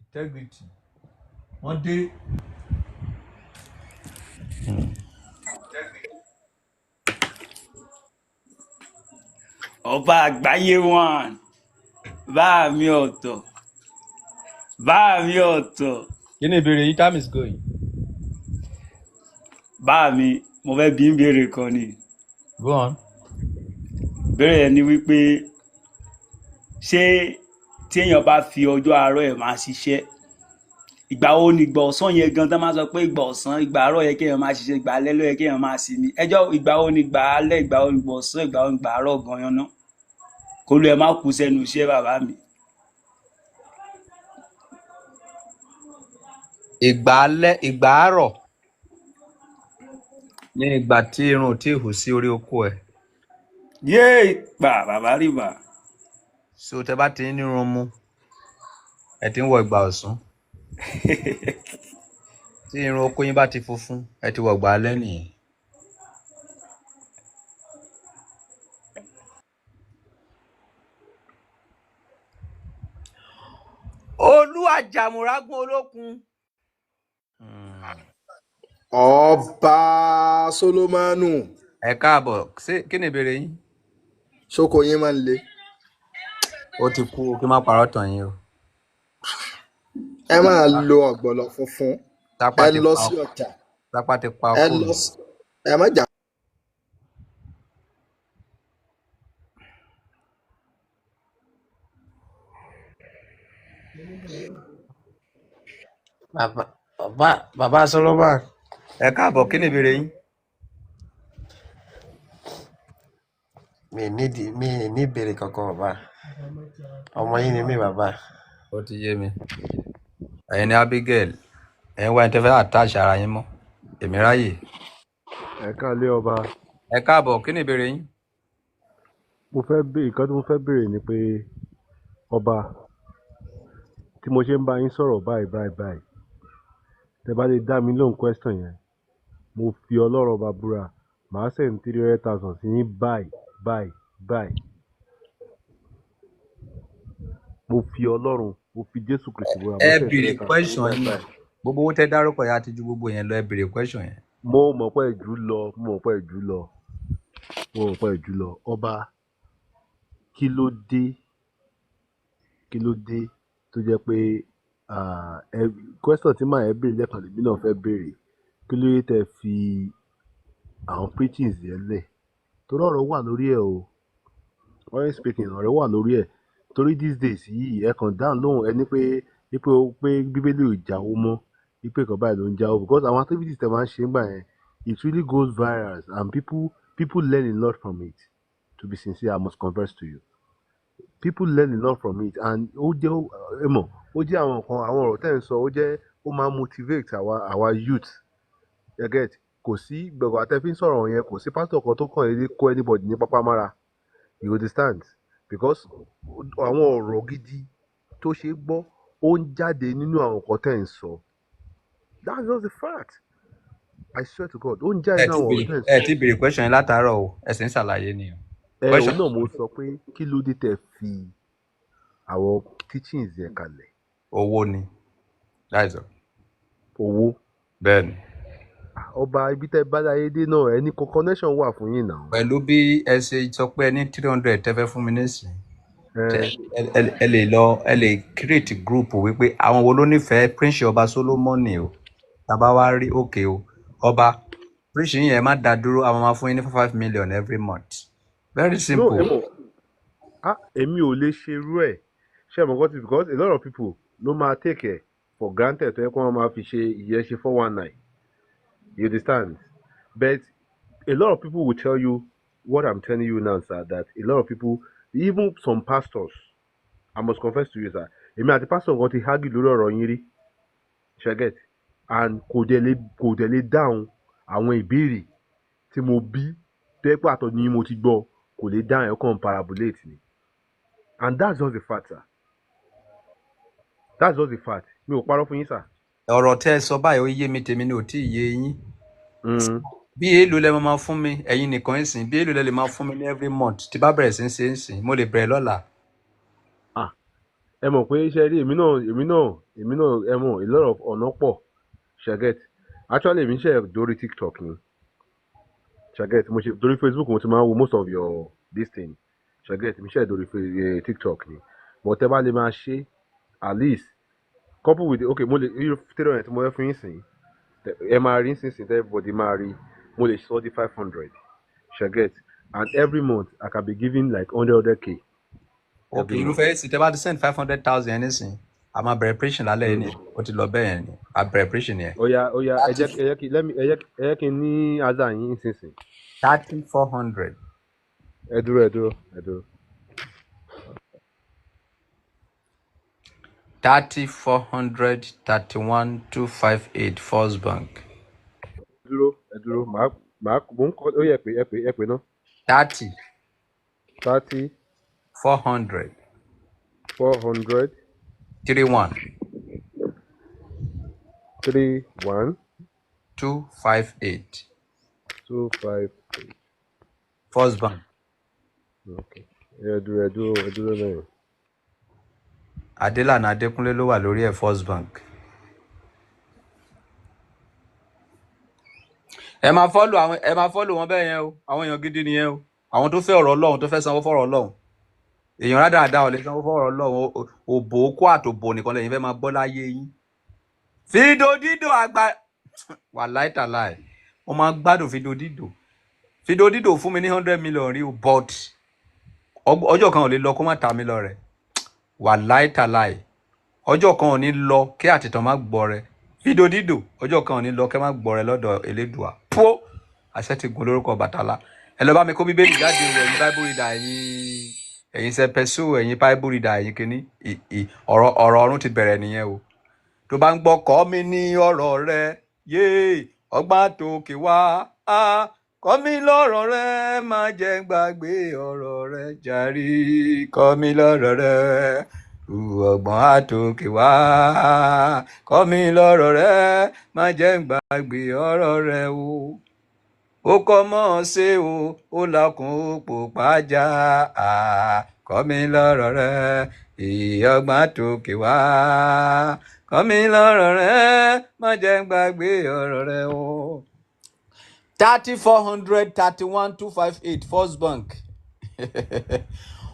Integrity wọ́n dé. Ọba àgbáyé one, bá mi ọ̀tọ̀, bá mi ọ̀tọ̀. Kí ni ìbéèrè yín? Time is going. Bá mi, mo fẹ́ bi ń béèrè kan ni. Go on. Ìbéèrè yẹn ni wípé ṣé tí èèyàn bá fi ọjọ́ àárọ̀ ẹ̀ máa ṣiṣẹ́, ìgbà wo ni ìgbà ọ̀sán yẹn gan tán máa sọ pé ìgbà ọ̀sán, ìgbà àárọ̀ yẹ kéèyàn máa ṣiṣẹ́, ìgbà alẹ́ ló yẹ kéèyàn máa sinmi? Ẹjọ́ ìgbà wo ni ìgbà alẹ́, ìgbà wo ni ìgbà ọ̀sán, ìgbà wo ni ìgbà àárọ̀ gan-an ná? Kó ló ẹ má kú sẹ́nu iṣẹ́ bàbá mi. Ìgbà alẹ́, ìgbà àárọ̀ ní ìgbà tí irun ò tí ì hù sí orí okó ẹ. Yéè gbà bàbá rìbà. So tẹ bá ti ń nírun mu, ẹ ti ń wọ ìgbà ọ̀sán. Tí irun okó yín bá ti funfun, ẹ ti wọ ìgbà alẹ́ nìyẹn. Olú àjàmùrágún olókun. Ọba Solomoni. Ẹ káàbọ̀, ṣé kí ni ìbéèrè yín? Ṣóko yín máa ń le. Ó ti kú o, kí n má parọ́ tàn yín o. Ẹ máa lo ọ̀gbọ̀lọ̀ funfun. Tápá Ẹ ti lọ pa sí ọjà. Tápá ti pa Ẹ okó lọ mi. sí, ẹ má jà. Bàbá bàbá bàbá Solomon. Ẹ káàbọ̀, kí ni ìbéèrè yín? Mi nídìí, mi ní ìbéèrè kankan bàbá. Ọmọ yín ni mí bàbá. Ó ti yé mi. Ẹ̀yin ni Abigail, ẹ̀yin wá ẹni tẹ́ fẹ́ attach ara yín mọ́. Èmi ráyè. Ẹ káalẹ́ ọba. Ẹ káàbọ̀, kí ni ìbéèrè yín? Mo fẹ́ béèrè nǹkan tí mo fẹ́ béèrè ni pé ọba, tí mo ṣe ń bá yín sọ̀rọ̀ báyìí báyìí báyìí, tẹ bá lè dá mi lóhùn question yẹn, mo fi Ọlọ́run ọba búra, màá send 300,000 sí yín báyìí báyìí báyìí. Mo fi Ọlọ́run, mo fi Jésù Kristi búra, Ẹ màá send béèrè 300,000 sí yín question báyìí yín. báyìí. Gbogbo owó tẹ́ dárúkọ yẹn á ti ju gbogbo yẹn lọ, ẹ béèrè question yẹn. Mo mọ̀ pé ẹ jù ú lọ, mo mọ̀ pé ẹ jù ú lọ, mo mọ̀ pé ẹ jù ú lọ. Ọba, kí ló dé, kí ló dé tó jẹ́ pé ẹ question tí màá ẹ béèrè lẹ́ẹ̀kan lèmi náà fẹ́ béèrè, kí ló dé tẹ́ fi àwọn preachings yẹn lẹ̀? Torí ọ̀rọ̀ wà lórí ẹ̀ o. Honestly speaking, ọ̀rọ̀ wà lórí ẹ̀. Torí these days yìí, ẹ kàn dáhùn lóhùn ẹni pé wípé ó pé Bíbélì ò jáwó mọ́, wípé nǹkan báyìí ló ń jáwó, because àwọn activities tẹ́ máa ń ṣe ńgbà yẹn, it really goes viral and people learn a lot from it. To be sincere, I must confess to you, people learn a lot from it, and ó jẹ́, ẹ mọ̀, ó jẹ́ àwọn nǹkan, àwọn ọ̀rọ̀ tẹ́ ń sọ, ó jẹ́ ó máa ń motivate àwa youth. You get? Kò sí gbẹ̀gbẹ̀ àtẹ́fín sọ̀rọ̀ yẹn, kò sí pastor kan tó kàn lè kó anybody ní pápá mára. You understand? Because àwọn ọ̀rọ̀ gidi tó ṣe é gbọ́ ó ń jáde nínú àwọn nǹkan tẹ́ ń sọ. That's just the fact. I swear to God, ó ń jáde Ẹ nínú ti àwọn ọ̀rọ̀ béèrè tẹ́ ń ẹ sọ. ti béèrè question yẹn látàárọ̀ o, ẹ sì ń ṣàlàyé ni o. Ẹ òun Question náà mo sọ pé kí ló dé tẹ́ fi àwọn teachings yẹn kalẹ̀? Owó ni. That's all. Owó. Bẹ́ẹ̀ni. Ọba, ibi tẹ́ bá láyé dé náà, ẹni kan connection wà fún yín náà. Pẹ̀lú bí ẹ ṣe sọ pé ẹ ní 300 tẹ́ fẹ́ fún mi nísìnyí, tẹ Ẹ ẹ lè lọ, ẹ lè create group wípé àwọn wo ló nífẹ̀ẹ́ Prince Ọba Solomoni o. Tá a bá wá rí òkè o, ọba Prince yín yẹn má dá dúró, àwọn máa fún yín ní 5 million every month. Very No, ẹ simple. mọ̀, ah, èmi ò lè ṣe irú ẹ̀. Ṣé ẹ mọ̀ nǹkan tí, because a lot of people ló máa take ẹ̀ for granted tó yẹ kó wọ́n máa fi ṣe ìyẹn ṣe 419. You understand? But a lot of people will tell you what I'm telling you now, sir, that a lot of people, even some pastors, I must confess to you, sir, èmi àti pastor kan ti argue lórí ọ̀rọ̀ yín rí, ṣe get? And kò dẹ̀ lè dáhùn àwọn ìbéèrè tí mo bí tó yẹ pé àtọ̀ ni mo ti gbọ́, kò lè dáhùn, ẹ̀ kàn parabolate ni. And that's just the fact, sir. That's just the fact. Mi ò parọ́ fún yín, sir. Ọ̀rọ̀ tẹ́ ẹ sọ báyìí ó yé mi, tèmi ni ò tí ì yé yín. Bí èèlò lẹ máa fún mi, ẹ̀yin nìkan ń sìn, bí èèlò lẹ lè máa fún mi ní every month tí bá bẹ̀rẹ̀ sí ń ṣe ń sìn, mo lè bẹ̀rẹ̀ lọ́la. Ah, ẹ mọ̀ pé iṣẹ́ rí èmi náà, ẹ mọ̀, a lot of ọ̀nà pọ̀, ṣe get? Actually, èmi ṣe dórí TikTok ni, ṣe get? Mo ṣe dórí Facebook, mo ti máa ń wo most of your this thing, ṣe get? Èmi ṣe dórí TikTok ni, but tẹ bá lè máa ṣe at least couple with, okay, mo lè irú 300 tí mo fẹ́ fún yín sìn, ẹ máa rí nísinsìnyí, everybody máa rí, mo lè sọ di 500, ṣe get? And every month I can be giving like hundred hundred k Ok, every month. Irúfẹ́ èsì tẹ́ bá ti send 500,000 yẹn nísìn, a máa bẹ̀rẹ̀ preaching lálẹ́ yìí ni, ó ti lọ bẹ́ẹ̀ yẹn ni, a bẹ̀rẹ̀ preaching yẹn. Ó yá, ó yá, ẹ jẹ́ kí let me, ẹ jẹ́ kí n ní aza yín nísinsìnyí. 3,400. Ẹ dúró, ẹ dúró, ẹ dúró. 30 400 31 258, First Bank. Dúró, ẹ dúró, màá mò ń kọ ó yẹ pé ẹ pé ná. 30 30 400 400 31 31 258, 258. First Bank. Okay. Ẹ dúró, ẹ dúró, ẹ dúró lẹ́yìn. Adélànà Adékúnlé ló wà lórí ẹ̀, First Bank. Ẹ máa follow àwọn, ẹ máa follow wọn bẹ́ẹ̀ yẹn o. Àwọn èèyàn gidi nìyẹn o. Àwọn tó fẹ́ ọ̀rọ̀ Ọlọ́run, tó fẹ́ sanwó fọ́rọ̀ Ọlọ́run. Èèyàn rádaràda ò lè sanwó fọ́rọ̀ Ọlọ́run. Òbò okó àtòbò nìkan lẹ́yìn fẹ́ máa gbọ́ láyé yín. Fídò dídò àgbà wà láìtàláì. Mo máa ń gbádùn fídò dídò. Fídò dídò fún mi ní 100 million rí o, but ọjọ́ kan ò lè lọ kó má ta mí lọ rẹ̀. Wà láìtàláì. Ọjọ́ kan ò ní lọ kí àtìtàn má gbọ́ rẹ. Fídò dídò, ọjọ́ kan ò ní lọ kí má gbọ́ rẹ lọ́dọ̀ Elédùà. Pó àṣẹ ti gùn lórúkọ Bàtálá. Ẹ lọ bá mi kó Bíbélì jáde o, ẹ̀yin Bible reader, ẹ̀yin sẹpẹsù, ẹ̀yin Bible reader, ẹ̀yin kìíní. Ọ̀rọ̀ ọ̀run ti bẹ̀rẹ̀ nìyẹn o. Tó bá ń gbọ́, kọ́ mi ní ọ̀rọ̀ rẹ, yéè ọgbọ́n tòkè wá á, kọ́ mi lọ́rọ̀ rẹ, má jẹ́ n gbàgbé ọ̀rọ̀ rẹ jàre, kọ́ mi lọ́rọ̀ rẹ, ọgbọ́n àtòkè wá, kọ́ mi lọ́rọ̀ rẹ, má jẹ́ n gbàgbé ọ̀rọ̀ rẹ o. Ó kọ́ mọ́ ọ ṣe o, ó lakùn ó pò pàjá, kọ́ mi lọ́rọ̀ rẹ, ìyọgbọ́n àtòkè wá, kọ́ mi lọ́rọ̀ rẹ, má jẹ́ n gbàgbé ọ̀rọ̀ rẹ o. 30 400 31 258, First Bank.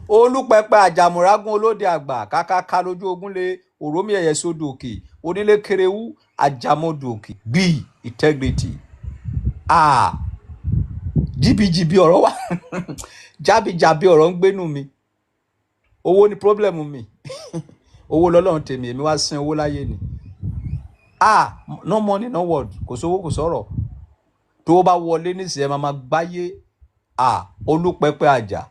Olùpẹpẹ àjàmùrágún olóde àgbà kákáká lójú ogun lé òrómì ẹyẹ sódò òkè onílé kerewú àjàmọdò òkè gbìí integrity. Ah, jìbìjìbì ọ̀rọ̀ wà, jábìjábì ọ̀rọ̀ ń gbénú mi. Owó ni problem mi, owó lọ́lọ́run tèmi, èmi wá sin owó láyé ni. Ah, no money, no word. Kò sówó, kò sọ̀rọ̀. Tó bá wọlé nísìnyẹn, máa gbáyé. Ah, olùpẹpẹ àjà,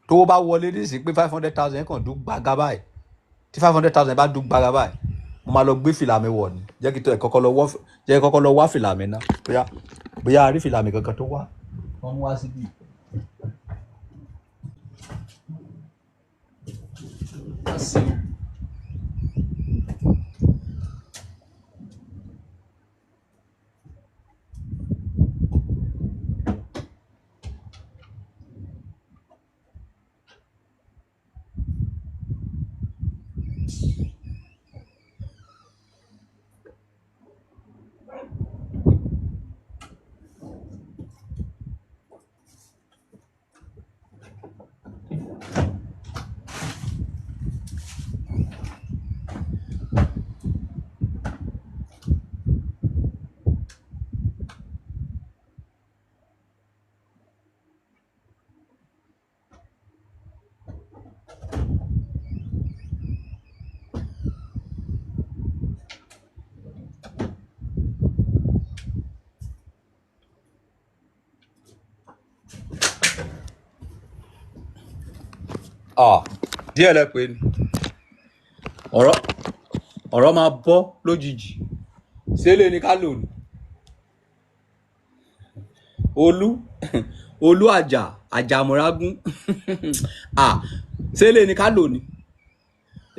tó bá wọlé nísìnyí pé 500,000 kàn dún gbàgà báyìí, tí 500,000 bá dún gbàgà báyìí, mo máa lọ gbé fìlà mi wọ̀ ni. Jẹ́ kí tó ẹ̀ kọ́kọ́ lọ wọ́, jẹ́ kí kọ́kọ́ lọ wá fìlà mi ná. Bóyá a rí fìlà mi kankan tó wá, wọ́n mú wá síbí. Wá sí o. Ah, díẹ̀ lẹ pé ni ọ̀rọ̀ máa bọ́ lójijì. Ṣé lè ní ká lò ní olú àjà àjàmúrágún? Ah, ṣé lè ní ká lò ní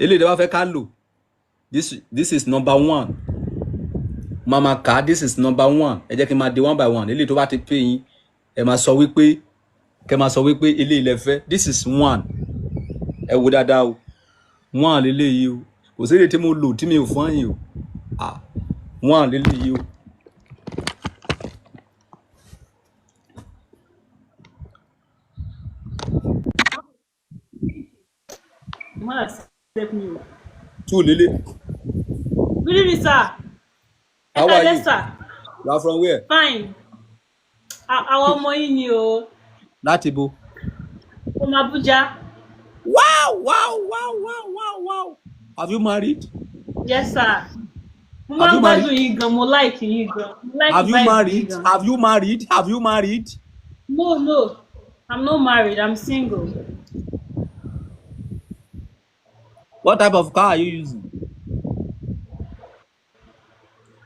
eléyìí tó bá fẹ́ ká lò? This is number one. Mama ká, this is number one. Ẹ jẹ́ kí n máa di one by one. Eléyìí tó bá ti pè yín, ẹ máa sọ wípé, kẹ máa sọ wípé eléyìí lẹ fẹ́. This is one. Ẹ wo dáadáa o, one leléyìí o. Kò sí èdè tí mo lò tí mi ò fọ́n yìí o. Ah, one leléyìí o. You want accept me o. Two lélẹ̀. Good evening, sir. Ẹ How are káalẹ́, you? sir. You are from where? Fine. Àwọn ọmọ yín ni o. Láti bo? From Abuja. Wow. Have you married? Yes, sir. Mo Have máa ń you married? gbádùn yín gan. Mo like yín gan. Mo like Have you vibe yín married? gan. Have you married? Have you married? No. I'm not married. I'm single. What type of car are you using?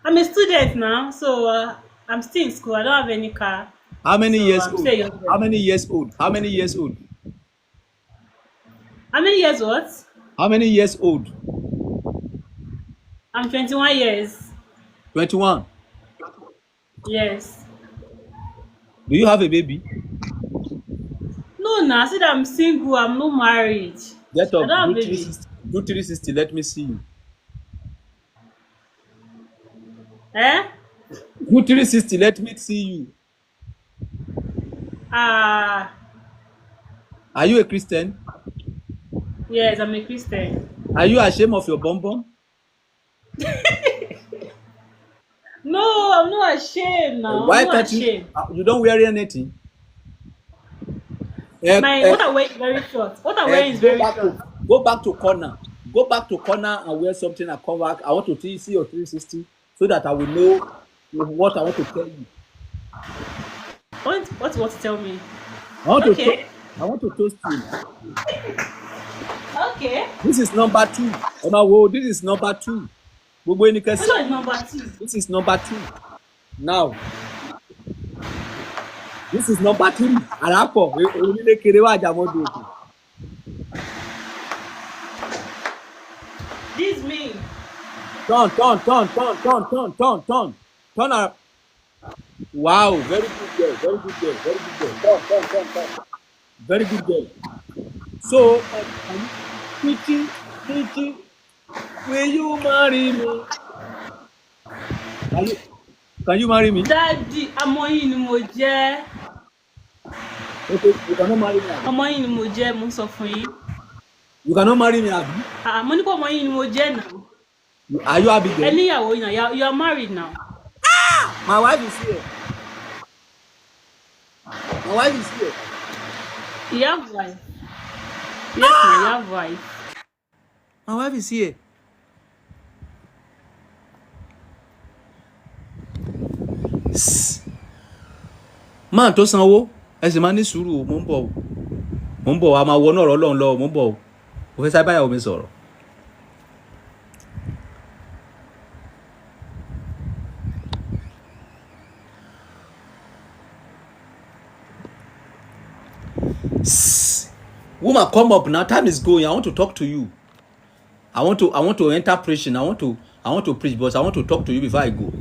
I'm a student now, so I'm still in school. I don't have any car, How many so years I'm old? still a young How girl. many years old? How many years old? How many years what? How many years old? I'm 21 years. 21. Yes. Do you have a baby? No, now I said I'm single. I'm not married. Get I up. don't have Do baby. 360. Do 360. Let me see you. Eh? Do 360. Let me see you. Ah, Are you a Christian? yes, I'm a Christian. Are you ashamed of your bum bum? No, I'm not ashamed now. I'm Why not can't you? ashamed. You don't wear anything. Eh, My eh, what I wear is very short. What I wear is go very back short. to go back to corner. Go back to corner and wear something and come back. I want to see your 360 so that I will know what I want to tell you. What you want to tell me? I want to Okay. I want to toast you. Okay. This is number 2. Ọmọ wo, this is number 2. Gbogbo ẹni Which kẹsì. one is number 2? This is number 2. Now, this is number 3. Àràpọ̀ onílé kéré wà jàmọ́dù òkè. This me. Turn, turn, turn, turn, turn, turn, turn, turn. Turn around. Wow, very good girl, very good girl, very good girl. Turn, turn, turn, turn. Very good girl. So, Titi, Titi, will you marry me? Can you marry me? Daddy, ọmọ yín ni mo jẹ́. Okay, you cannot marry me. Abi. Ọmọ yín ni mo jẹ́, mo ń sọ fún yín. You cannot marry me, abi. Ah, mo ní pé ọmọ yín ni mo jẹ́ now. Are you Ẹ Abigail? níyàwó yín now. You are married now. My wife is here. My wife is here. You have wife. Yes, now you have wife. My wife is here. Man tó sanwó, ẹ sì máa ní sùúrù o, mò ń bọ̀ o. Mò ń bọ̀, a máa wọnú ọ̀rọ̀ Ọlọ́run lọ, mò ń bọ̀ o. Mo fẹ́ sáré báyàwó mi sọ̀rọ̀. Woman, come up now. Time is going. I want to talk to you. I want to enter preaching. I want to preach, but I want to talk to you before I go.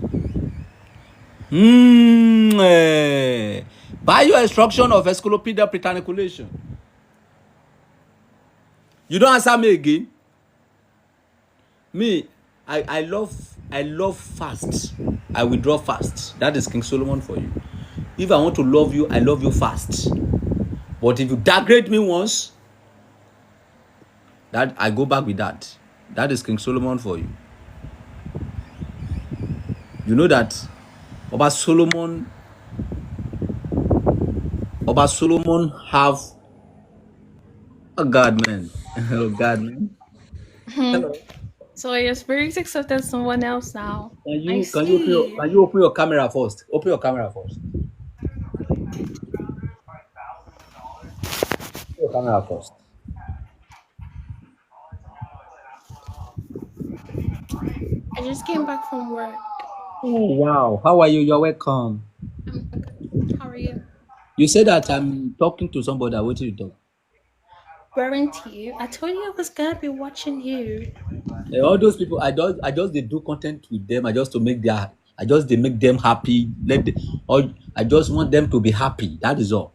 By your instruction of Encyclopedia Britanniculation. You don't answer me again. Me, I love fast. I withdraw fast. That is King Solomon for you. If I want to love you, I love you fast. But if you degrade me once, that I go back with that. That is King Solomon for you. You know that Oba Solomon have a God man. Oh God man. Hello. So your spirit accepted someone else now. Can you open your camera first? Open your camera first. Open your camera first. I just came back from work. Oh wow. How are you? You're welcome. How are you? You said that I'm talking to somebody. What you talk? Weren't you? I told you I was gonna be watching you. All those people, I just they do content with them. I just to make their, I just they make them happy. I just want them to be happy. That is all.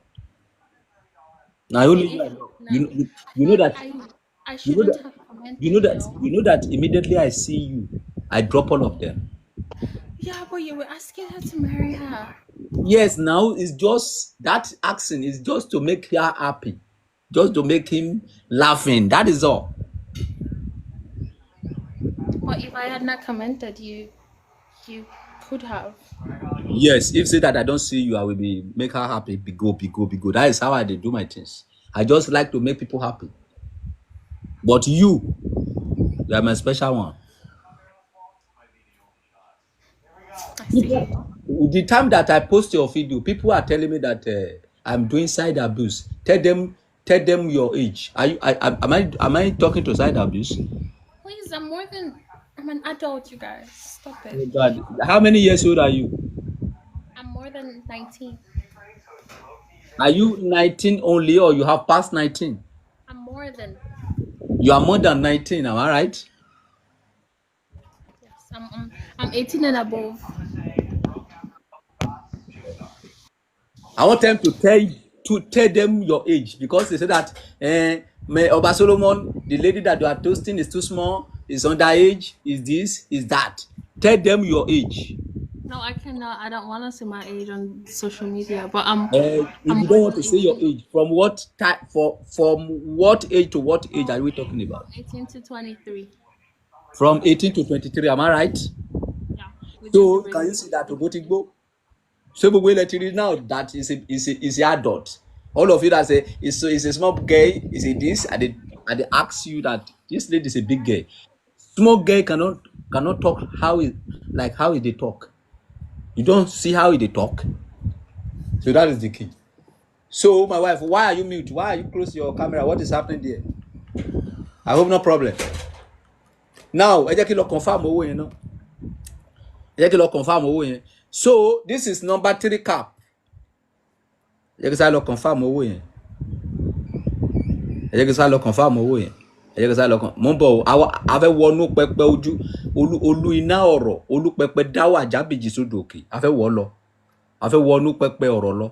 Now only you, you know that. I shouldn't have commented. You know that immediately I see you, I drop all of them. Yeah, but you were asking her to marry her. Yes, now it's just that action is just to make her happy, just to make him laughing. That is all. But if I had not commented, you could have. Yes, if say that I don't see you, I will be make her happy. Be go, be go, be go. That is how I do my things. I just like to make people happy. But you are my special one. People, the time that I post your video, people are telling me that I'm doing side abuse. Tell them Tell them your age. Are you I, am I talking to side abuse? Please, I'm more than I'm an adult, you guys. Stop Oh it. God. How many years old are you? I'm more than 19. Are you 19 only or you have passed 19? I'm more than You are more than 19, am I right? Yes, I'm 18 and above. I want them to tell them your age because they say that Oba Solomon, the lady that you are toasting is too small, is underage, is this, is that. Tell them your age. No, I cannot. I don't want to say my age on social media, but If I'm you more don't want than to say your 18. age, from what type for from what age to what age are we talking about? 18 to 23. From 18 to 23, am I right? Yeah, within the So can range. you see that Ogotigbo? So gbogbo ilẹ̀ ti rí now that is a adult. All of you that say is a small girl, is a this, and they ask you that this lady is a big girl. Small girl cannot talk how is like how they talk. You don't see how they talk. So that is the key. So my wife, why are you mute? Why are you close your camera? What is happening there? I hope no problem. Now, ẹ jẹ́ kí n lọ confirm owó yẹn náà. Ẹ jẹ́ kí n lọ confirm owó yẹn. So this is number three cap. Ẹ jẹ́ kí n sáré lọ confirm owó yẹn. Ẹ jẹ́ kí n sáré lọ confirm owó yẹn. Ẹ jẹ́ kí n sáré lọ kàn. Mo ń bọ̀ o, àwa a fẹ́ wọnú pẹpẹ ojú olú olú iná ọ̀rọ̀ olú pẹpẹ dáwà jábèjì sódò òkè. A fẹ́ wọ̀ lọ. A fẹ́ wọnú pẹpẹ ọ̀rọ̀ lọ.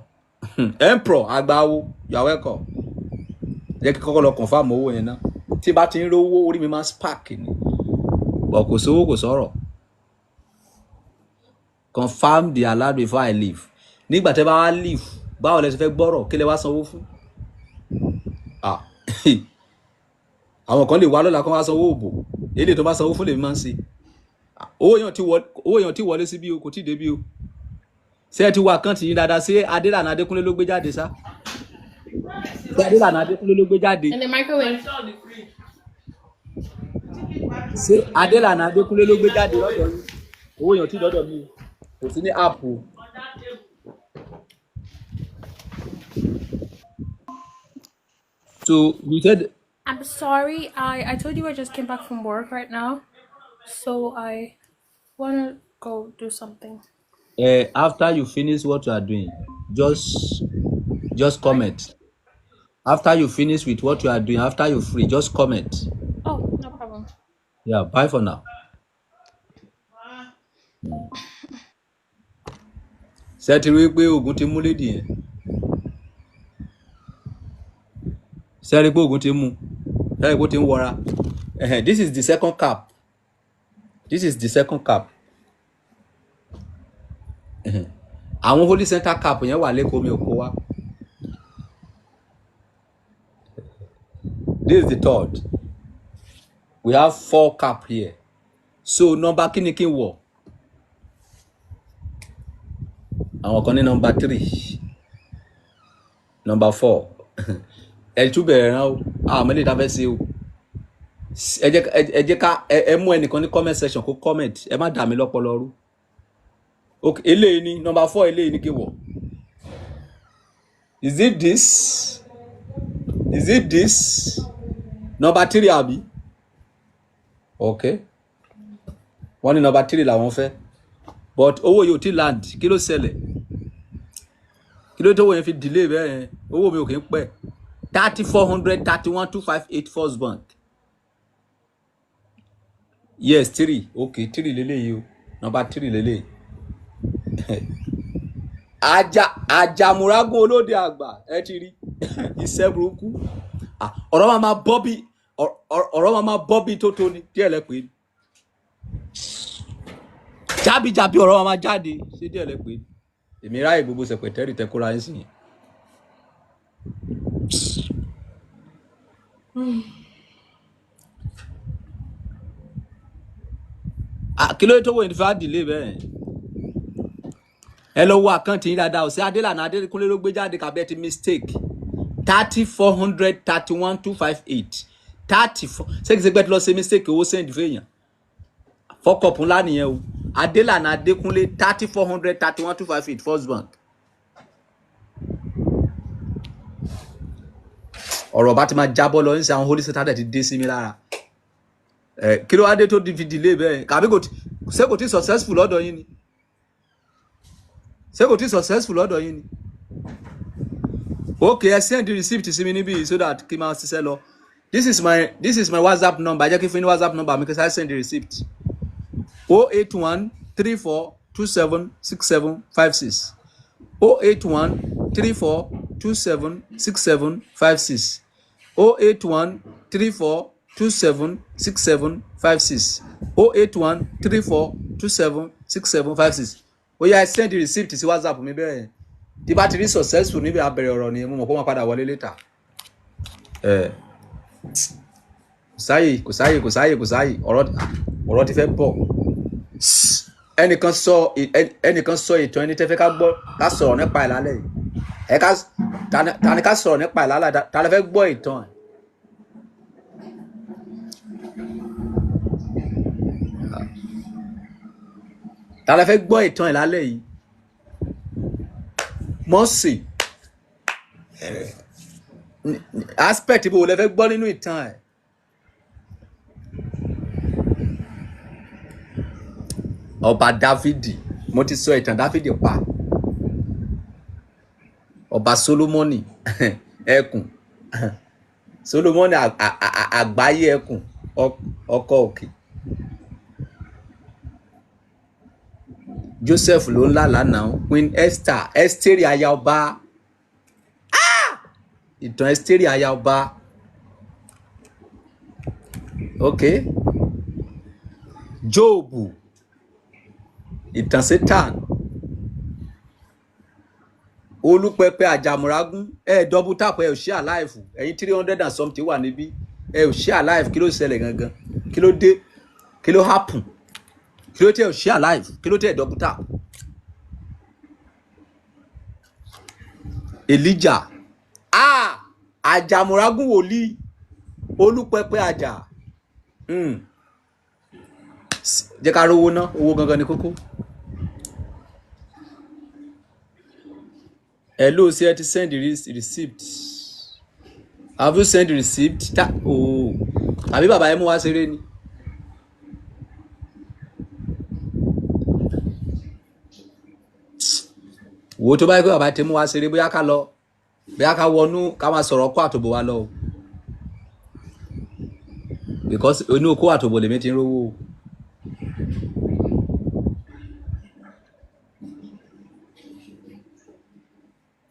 Emperor Agbawo, you are welcome. Ẹ jẹ́ kí kọ́kọ́ lọ confirm owó yẹn náà. Tí bá ti ń rówó, orí mi máa ń spark ni. But kò sówó, kò sọ̀rọ̀. Confirm the alert before I leave. Nígbà tẹ́ bá wá leave, báwo lẹ ṣe fẹ́ gbọ́rọ̀? Kí lẹ wá sanwó fún? Ah, àwọn kan lè wá lọ́la kán wá sanwó òbò. Eléyìí tó bá sanwó fún lèmi máa ń ṣe. Owó yẹn ti wọlé síbí o, kò tí ì débí o. Ṣé ẹ ti wo account yín dáadáa? Ṣé Adélànà Adékúnlé ló gbé jáde sá? Ṣé Adélànà Adékúnlé ló gbé jáde? In the microwave. Ṣé Adélànà Adékúnlé ló gbé jáde lọ́dọ̀ yín? Owó yẹn ò tí ì dọ́dọ̀ mi o. Kò sí ní app o. So you said I'm sorry. I told you I just came back from work right now, so I wanna go do something. After you finish what you are doing, just comment. After you finish with what you are doing, after you free, just comment. Oh, no problem. Yeah, bye for now. Ṣé ẹ ti rí i pé ogun ti mú lady yẹn? Ṣé ẹ rí i pé ogun ti mú? Ṣé ẹ rí i pé ó ti ń wọra? Ẹhẹn, this is the second cap. This is the second cap. Ẹhẹn. Àwọn Holy Center cap yẹn wà lẹ́kọ̀ọ́, mi ò kó wá. This is the third. We have four cap here. So number kí ni kí n wọ̀? Àwọn kan ní number three, number four. Ẹ tún bẹ̀rẹ̀ rán o. Àwọn ọmọ ilé ìta fẹ́ ṣe o. Ẹ jẹ́ ká ẹ mú ẹnìkan ní comment section kó comment. Ẹ má dà mí lọ́pọlọ rú. Ok, eléyìí ni number four, eléyìí ni kí n wọ̀. Is it this? Is it this? Number three àbí? Ok. Wọ́n ní number three làwọn fẹ́. But owó yìí ò tí land. Kí ló ṣẹlẹ̀? Kí ló tó owó yẹn fi delay bẹ́ẹ̀ yẹn? Owó mi ò kí ń pẹ́. 30 431 258, First Bank. Yes, three. Okay, three leléyìí o. Number three leléyìí. Ajá Àjàmúrágún olóde àgbà, ẹ ti rí iṣẹ́ burúkú. Ah, ọ̀rọ̀ máa ma bọ́ bí ọ̀rọ̀ máa ma bọ́ bí tó tó ni díẹ̀ lẹ pé jábíjábí, ọ̀rọ̀ máa ma jáde ṣé díẹ̀ lẹ pé èmi ráyè gbogbo sẹpẹtẹ́rì tẹ kóra yín sí yẹn. Ah, kí ló dé tó wò ní fẹ́ delay bẹ́ẹ̀? Ẹ lọ wo account yín dáadáa o. Ṣé Adélànà Adékúnlé ló gbé jáde kàbẹ́ ti mistake? 30 431 258, 34. Ṣé kìí ṣe pé tí lọ ṣe mistake owó send fèèyàn? Fọkọ̀pù ńlá nìyẹn o. Adélànà Adékúnlé, 30 431 258, First Bank. Ọ̀rọ̀ bá ti máa jábọ́ lọ níṣẹ́, àwọn holy satan ti dé sí mi lára. Ẹ kí ló wá dé tó fi delay bẹ́ẹ̀? Kàbí kò tí, ṣé kò tí successful lọ́dọ̀ yín ni? Ṣé kò tí successful lọ́dọ̀ yín ni? Okay, ẹ send the receipt sí mi níbí so that kí n máa ṣiṣẹ́ lọ. This is my WhatsApp number. Ẹ jẹ́ kí n fún yín ní WhatsApp number mi kí n sáré send the receipt. 08134276756, 08134276756, 08134276756, 08134276756. Ó yá, ẹ send the receipt sí WhatsApp mi bẹ́ẹ̀ yẹn. Tí bá ti rí successful níbi abẹ̀rẹ̀ ọ̀rọ̀ nìyẹn, mo mọ̀ pé wọ́n padà wọlé later. Ẹ kò sáyè, kò sáyè, kò sáyè, kò sáyè. Ọ̀rọ̀ ti fẹ́ bọ̀. Ẹnìkan sọ ìtàn ẹni tẹ́ fẹ́ ká gbọ́, ká sọ̀rọ̀ nípa ẹ̀ lálẹ́ yìí. Ẹ ká ta ni ká sọ̀rọ̀ nípa ẹ̀ lálẹ́? Ta lẹ fẹ́ gbọ́ ìtàn ẹ̀? Ta lẹ fẹ́ gbọ́ ìtàn ẹ̀ lálẹ́ yìí? Mọ́sì aspect ibo lẹ fẹ́ gbọ́ nínú ìtàn ẹ̀? Ọba Dáfídì, mo ti sọ ìtàn Dáfídì pa. Ọba Solomoni, ẹkùn Solomoni, àgbáyé ẹkùn, ọkọ òkè. Joseph ló ń lálàá náà. Queen Esther, Esther aya ọba, ìtàn Esther aya ọba. Ok, Jóòbù, ìtàn Satan, Olúpẹpẹ Àjàmùrágún. Ẹ double tap, ẹ ò share live. Ẹ̀yin 300 and something wà níbí, ẹ ò share live. Kí ló ṣẹlẹ̀ gangan? Kí ló dé? Kí ló happen? Kí ló tẹ ò share live? Kí ló tẹ double tap? Elijah, ah, Àjàmùrágún, wòlíì Olúpẹpẹ àjà. Jẹ́ ká rówó ná, owó gangan ni kókó. Hello, ṣé ẹ ti send the receipt? Have you sent the receipt? Ta oh, àbí bàbá ẹ mú wá ṣeré ni? Wo, tó bá yẹ pé bàbá ti mú wá ṣeré, bóyá ká lọ, bóyá ká wọnú ká máa sọ̀rọ̀ kó àtòbò wa lọ o, because inú kó àtòbò lèmi ti ń rówó o.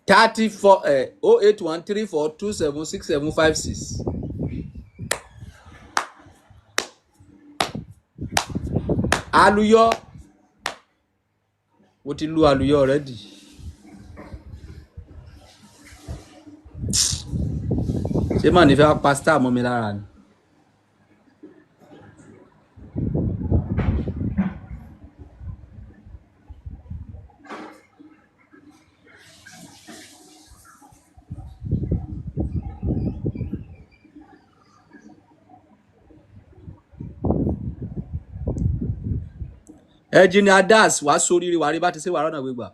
34 08134276756. Aluyọ, mo ti lu àlùyọ already. Ṣé màá ní fẹ́ pa star mọ́ mi lára ni? Engineer Das, wàá sóríire, wàá rí bá ti ṣe, wàá rọ́nà gbégbà.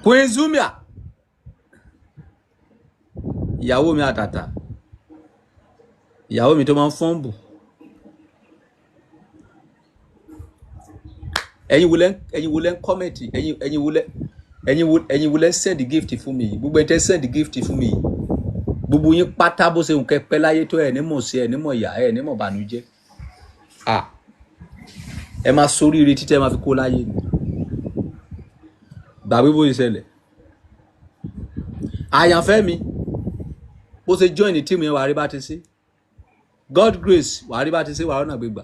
Queen Zumia, ìyàwó mi àtàtà, ìyàwó mi tó máa ń fọ́nbù. Ẹ̀yin wo lẹ́ ń comment? Ẹ̀yin wo lẹ́ ń send gift fún mi yìí? Gbogbo ẹ̀ tẹ́ send gift fún mi yìí, gbogbo yín pátá, bó ṣe nǹkan pẹ́ láyé tó, ẹ̀ ní mọ̀ sí, ẹ̀ ní mọ̀ yà, ẹ̀ ní mọ̀ bànújẹ́. Ah, ẹ máa sóríire títí ẹ máa fi kó láyé ni. Gbàgbé bó ṣe ṣẹlẹ̀. Àyànfẹ́ mi, bó ṣe join ní team yẹn, wàá rí bá ti ṣe. God grace, wàá rí bá ti ṣe, wàá rọ́nà gbégbà.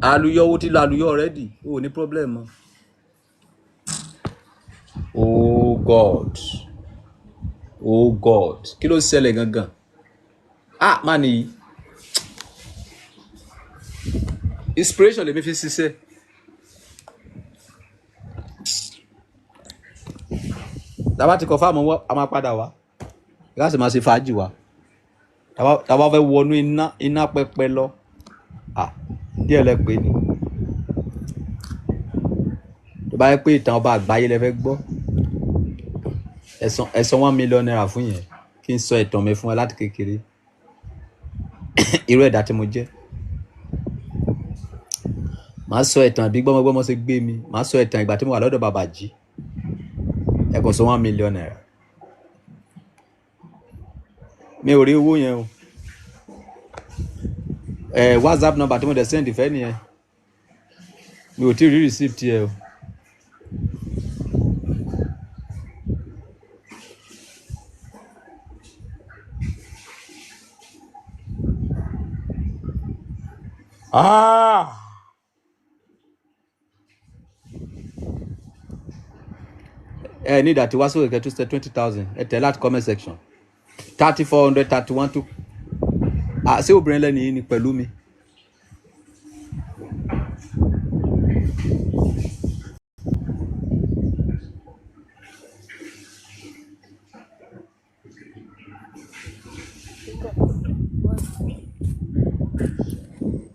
Àlùyọ, owó ti lọ àlùyọ already, o ò ní problem mọ́. Oh God, oh God, kí ló ṣẹlẹ̀ gangan? Ah, má nìyí, inspiration lèmi fi ṣiṣẹ́. Tàbá ti confirm wọ́n, a máa padà wá láti máa ṣe fàájì wa. Tàbá fẹ́ wọnú iná, iná pẹpẹ lọ. Ah, díẹ̀ lẹ pé ni tó. Tó bá yẹ pé ìtàn ọba àgbáyé lẹ fẹ́ gbọ́, ẹ san ₦1 million fún yẹn kí n sọ ìtàn mi fún ẹ láti kékeré, irú ẹ̀dá tí mo jẹ́. Màá sọ ìtàn bí gbọ́mọgbọ́mọ ṣe gbé mi, màá sọ ìtàn ìgbà tí mo wà lọ́dọ̀ bàbá jí. Ẹ kàn san ₦1 million. Mi ò rí owó yẹn o. Ẹ WhatsApp number tí mo dẹ̀ send fẹ́ nìyẹn, mi ò tí ì rí receipt yẹ o. Ah! Ẹ ní ìdàtí wá sókè kẹtù sẹ 20,000, ẹ tẹ̀ láti comment section 3,431 two. Ah, ṣé obìnrin lẹ́nu yìí ni pẹ̀lú mi?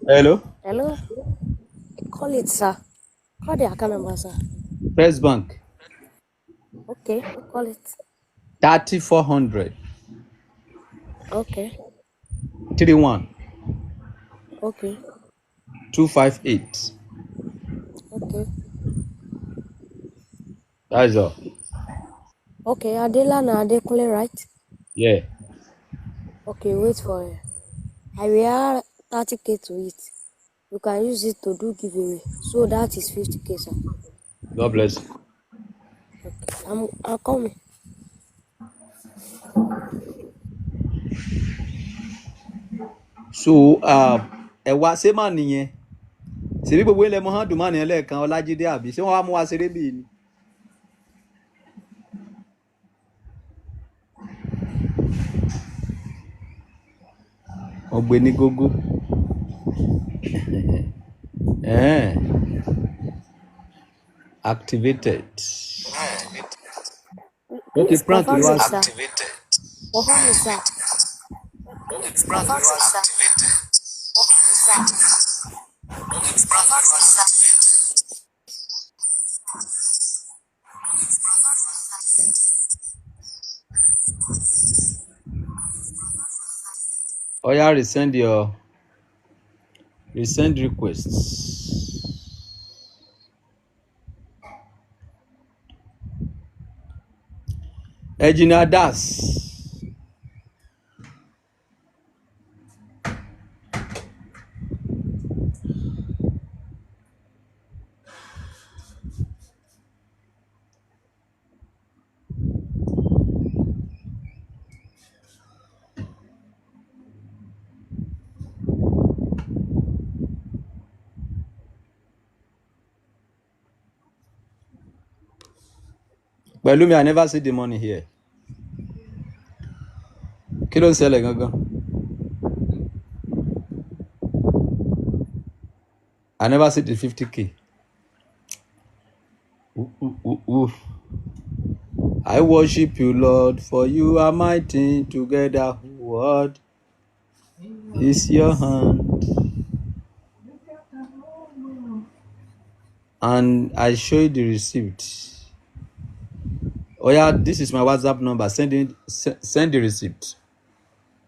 Hello. Hello? Call it, sir. Call the account number, sir. First Bank. Okay, call it. 3,400 Okay, 31 okay, 258. okay. That's all. Okay, Adelana Adekunle, right? Yeah. Okay, wait for it. I will add 30k to it. You can use it to do giveaway. So that is 50k, sir. God bless you. Okay, I'm coming. So ẹ wá ṣé má nìyẹn, ṣèbí gbogbo ilẹ̀ muhammadu má nìyẹn lẹ́ẹ̀kan Ọlájídé, àbí ṣé wọ́n wá mú wa ṣeré bíi ni? Wọ́n gbé ní gógó. Eh, activated. Okay, Please prank ló confirm wá it, sí. sir. Confirm it, sir. Confirm it, sir. Oya, resend your resend requests. Engineer Das. Pẹ̀lú mi, I never see the money here. Kí ló ń ṣẹlẹ̀ gangan? I never see the 50K. Ooh, ooh, ooh, ooh. I worship you, Lord, for you are mighty. Together, what is your hand? And I show you the receipt. Oh yeah, this is my WhatsApp number. Send it, send the receipt.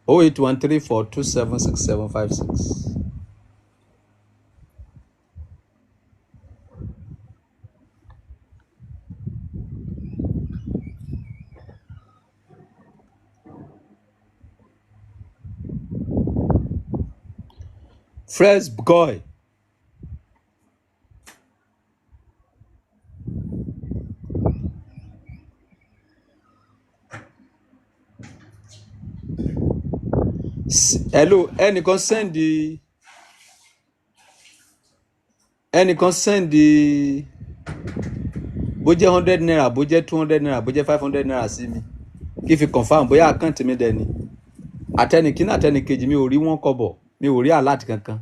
08134276756. Fresh boy. Hello, ẹnìkan send the bó jẹ́ ₦100, bó jẹ́ ₦200, bó jẹ́ ₦500 sí mi kí fi confirm bóyá account mi dẹ̀ ni. Àtẹnìkíní àtẹnìkejì, mi ò rí wọn kọ́bọ̀, mi ò rí alert kankan,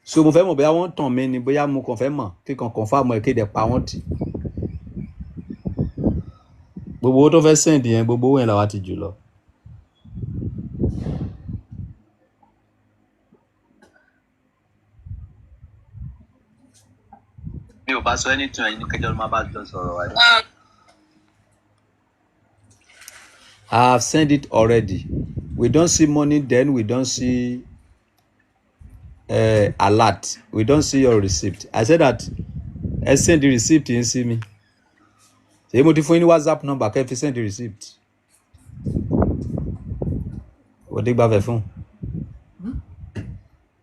so mo fẹ́ mọ̀ bóyá wọ́n tàn mí ni, bóyá mo kàn fẹ́ mọ̀ kí kàn confirm ẹ̀ kéde pa wọ́n tì. Gbogbo owó tó fẹ́ send yẹn, gbogbo owó yẹn làwa ti jù lọ. bá sọ anything, ẹ̀yin ní kẹjọ ló máa bá jọ sọ̀rọ̀ wa. I have sent it already. We don't see money then, we don't see alert. We don't see your receipt. I said that ẹ send the receipt yín sí mi. Ṣé mo ti fún yín ní WhatsApp number kẹ́ ẹ fi send the receipt? Òde gbàfẹ́ fún.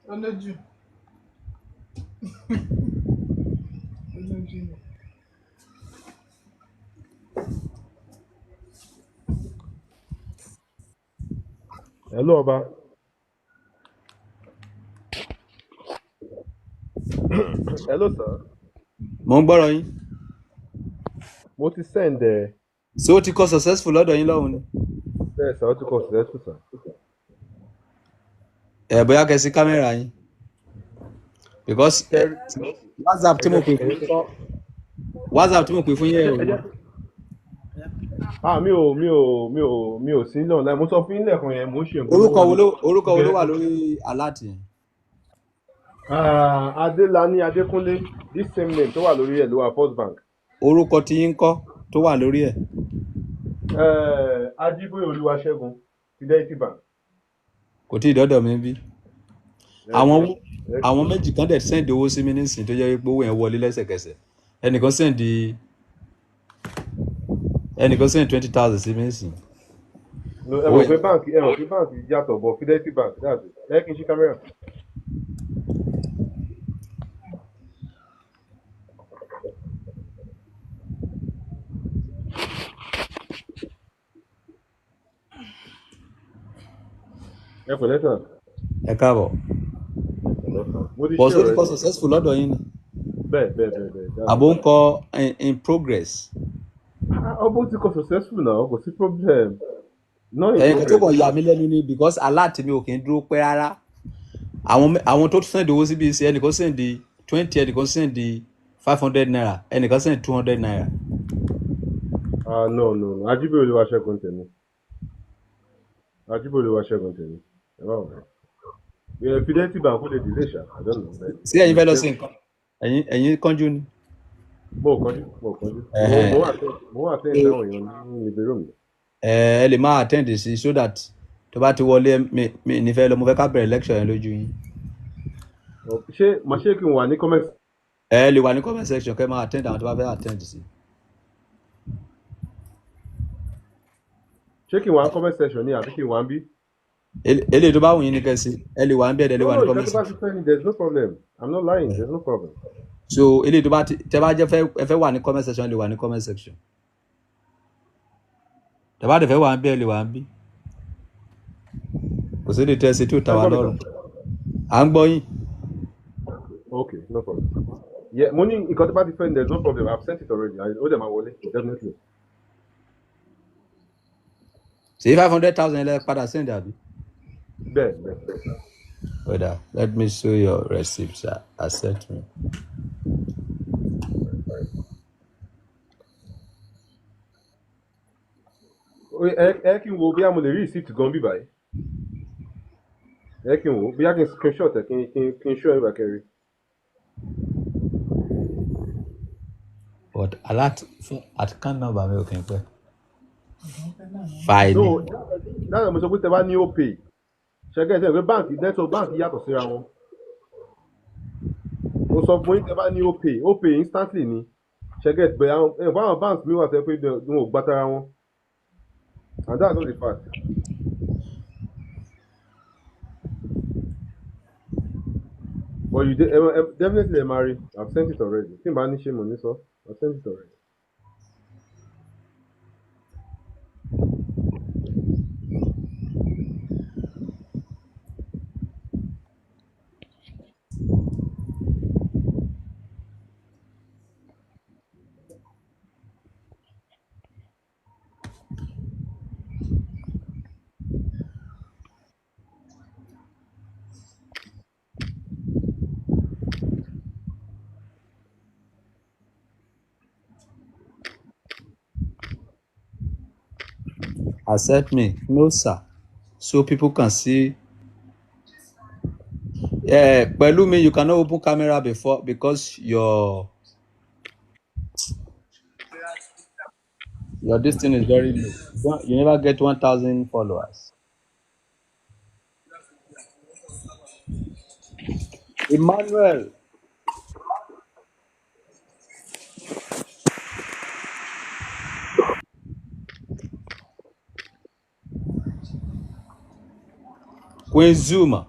Olójú. Olójú ni. Hello ọba. Hello sir. Mo ń gbọ́rọ̀ yín. Mo ti send ẹ. Ṣé ó ti kọ successful lọ́dọ̀ yín lọ́hùn ni? Bẹ́ẹ̀ sir, ó ti kọ successful sir. Ẹ bóyá kẹ́ sí kámẹ́rà yín. Because WhatsApp Ẹ tí mo jẹ́ pè ẹ fún jẹ́ yín kọ́, WhatsApp tí mo pè fún yín ẹ ẹ ò jẹ́ lò. Ah, mi ò sí lọ́nà láì mo sọ fún yín lẹ́ẹ̀kan yẹn, mo ń ṣe nǹkan Orúkọ lọ́wọ́ wo ni. ló orúkọ wo ló Okay. wà lórí alert yẹn? Ah, Adélani Adékúnlé, this same name tó wà lórí ẹ̀ ló wà First Bank. Orúkọ tí yín kọ́ tó wà lórí ẹ̀. Ajíbóyè Olúwaṣẹ́gun, Fidelity Bank. Kò tí ì dọ́dọ̀ mi bí. Àwọn Okay. àwọn méjì kan dẹ̀ send owó sí mi nísìnyí tó jẹ́ pé owó yẹn wọlé lẹ́sẹ̀kẹsẹ̀. Ẹnìkan send 20,000 sí mi nísìnyí. No, ẹ Owó mọ̀ yẹn pé báǹkì ẹ mọ̀ pé báǹkì yàtọ̀ bọ̀ Fidelity Bank, that's it. Ẹ kí n ṣí kámẹ́rà. Ẹ pẹ̀lẹ́ sir. Ẹ káàbọ̀. Ẹ pẹ̀lẹ́ sir. Mo ti But ṣe ṣé ó ti kọ already. successful lọ́dọ̀ yín ni? Bẹ́ẹ̀ that's Àbò it. ń kọ in progress. Ah, ọbọ̀ ti kọ successful now, kò sí problem. Not in Ẹ̀yin kan tó progress. kàn yà mí lẹ́nu ni because alert mi ò kì í dúró pẹ́ rárá. Àwọn tó send owó síbi ṣe, ẹnìkan send 20, ẹnìkan send ₦500, ẹnìkan send ₦200. Ah, no. Ajíbóyè Olúwaṣẹ́gun tèmi. Ajíbóyè Olúwaṣẹ́gun tèmi. Ẹ má wọ̀rọ̀. Yeah, Fidelity Bank ó lè delay ṣá. I don't know. But Sí ẹ̀yin fẹ́ lọ sí mo nǹkan? Ẹ̀yin kánjú ni. ò kánjú, mo ò kánjú. Mo Ẹ̀hẹ̀n. mo wà attend mo wà attend sáwọn èèyàn ní living room mi. Ẹ lè máa attend sí so that tó bá ti wọlé mi ní fẹ́ lọ, mo fẹ́ ká bẹ̀rẹ̀ lecture yẹn lójú yín. Ṣé màá ṣé kí n wà ní comment? Ẹ lè wà ní comment section kẹ́ máa attend àwọn tó bá fẹ́ attend sí. Ṣé kí n wà ní comment section ni àbí kí n wà ń bí? Eléyìí tó bá wù yín ní kẹ́ sí. Ẹ lè wà ń bẹ̀rẹ̀, ẹ lè No, wà no, ní nǹkan comment tó bá section. ti fẹ́ ni, there's no problem. I'm not lying, there's no problem. So eléyìí tó bá ti tẹ́ bá jẹ́ fẹ́ ẹ fẹ́ wà ní comment section, ẹ lè wà ní comment section. Tẹ́ bá dẹ̀ fẹ́ wà ń bí, ẹ lè wà ń bí. Kò sí lè tẹ́ ẹ ṣe tí ò Ṣé ta ẹ wa gbọ́ mi lọ́rùn. sir? À ń gbọ́ yín. Okay, no problem. Yeah, mo ní nǹkan tó bá ti fẹ́ ni, there's no problem. I've sent it already. Ó dẹ̀ máa wọlé, definitely. Ṣé 500,000 lẹ padà send àbí? Bẹ́ẹ̀. Oda, let me show your receipt, sir. Accept me. Ẹ kí n wo bóyá mo lè rí receipt gan bí báyìí. Ẹ kí n wo bóyá kí n screenshot ẹ kí n show ẹ bá kẹrí. But alert fún account number mi ò kí n pẹ́. Fàìlì. No, láti mo sọ pé tẹ bá ní Opay, ṣẹ́gẹ́ ṣe pé báǹkì network báǹkì yàtọ̀ síra wọn. Mo sọ fún yín tẹ bá ní Opay, Opay instantly ni. Ṣẹ́gẹ́ bẹ̀ àwọn ẹ̀ báwọn banks mi wà tẹ́ pé wọn ò gbá tara wọn. And that's not the fact. But you definitely ẹ máa rí. I've sent it already. Tí n bá ní ṣe mo ní sọ. I've sent it already. Accept me. No, sir. So people can see. Yeah, Pelumi, you cannot open camera before because your Your this thing is very low. You never get 1,000 followers. Emmanuel Queen Zuma.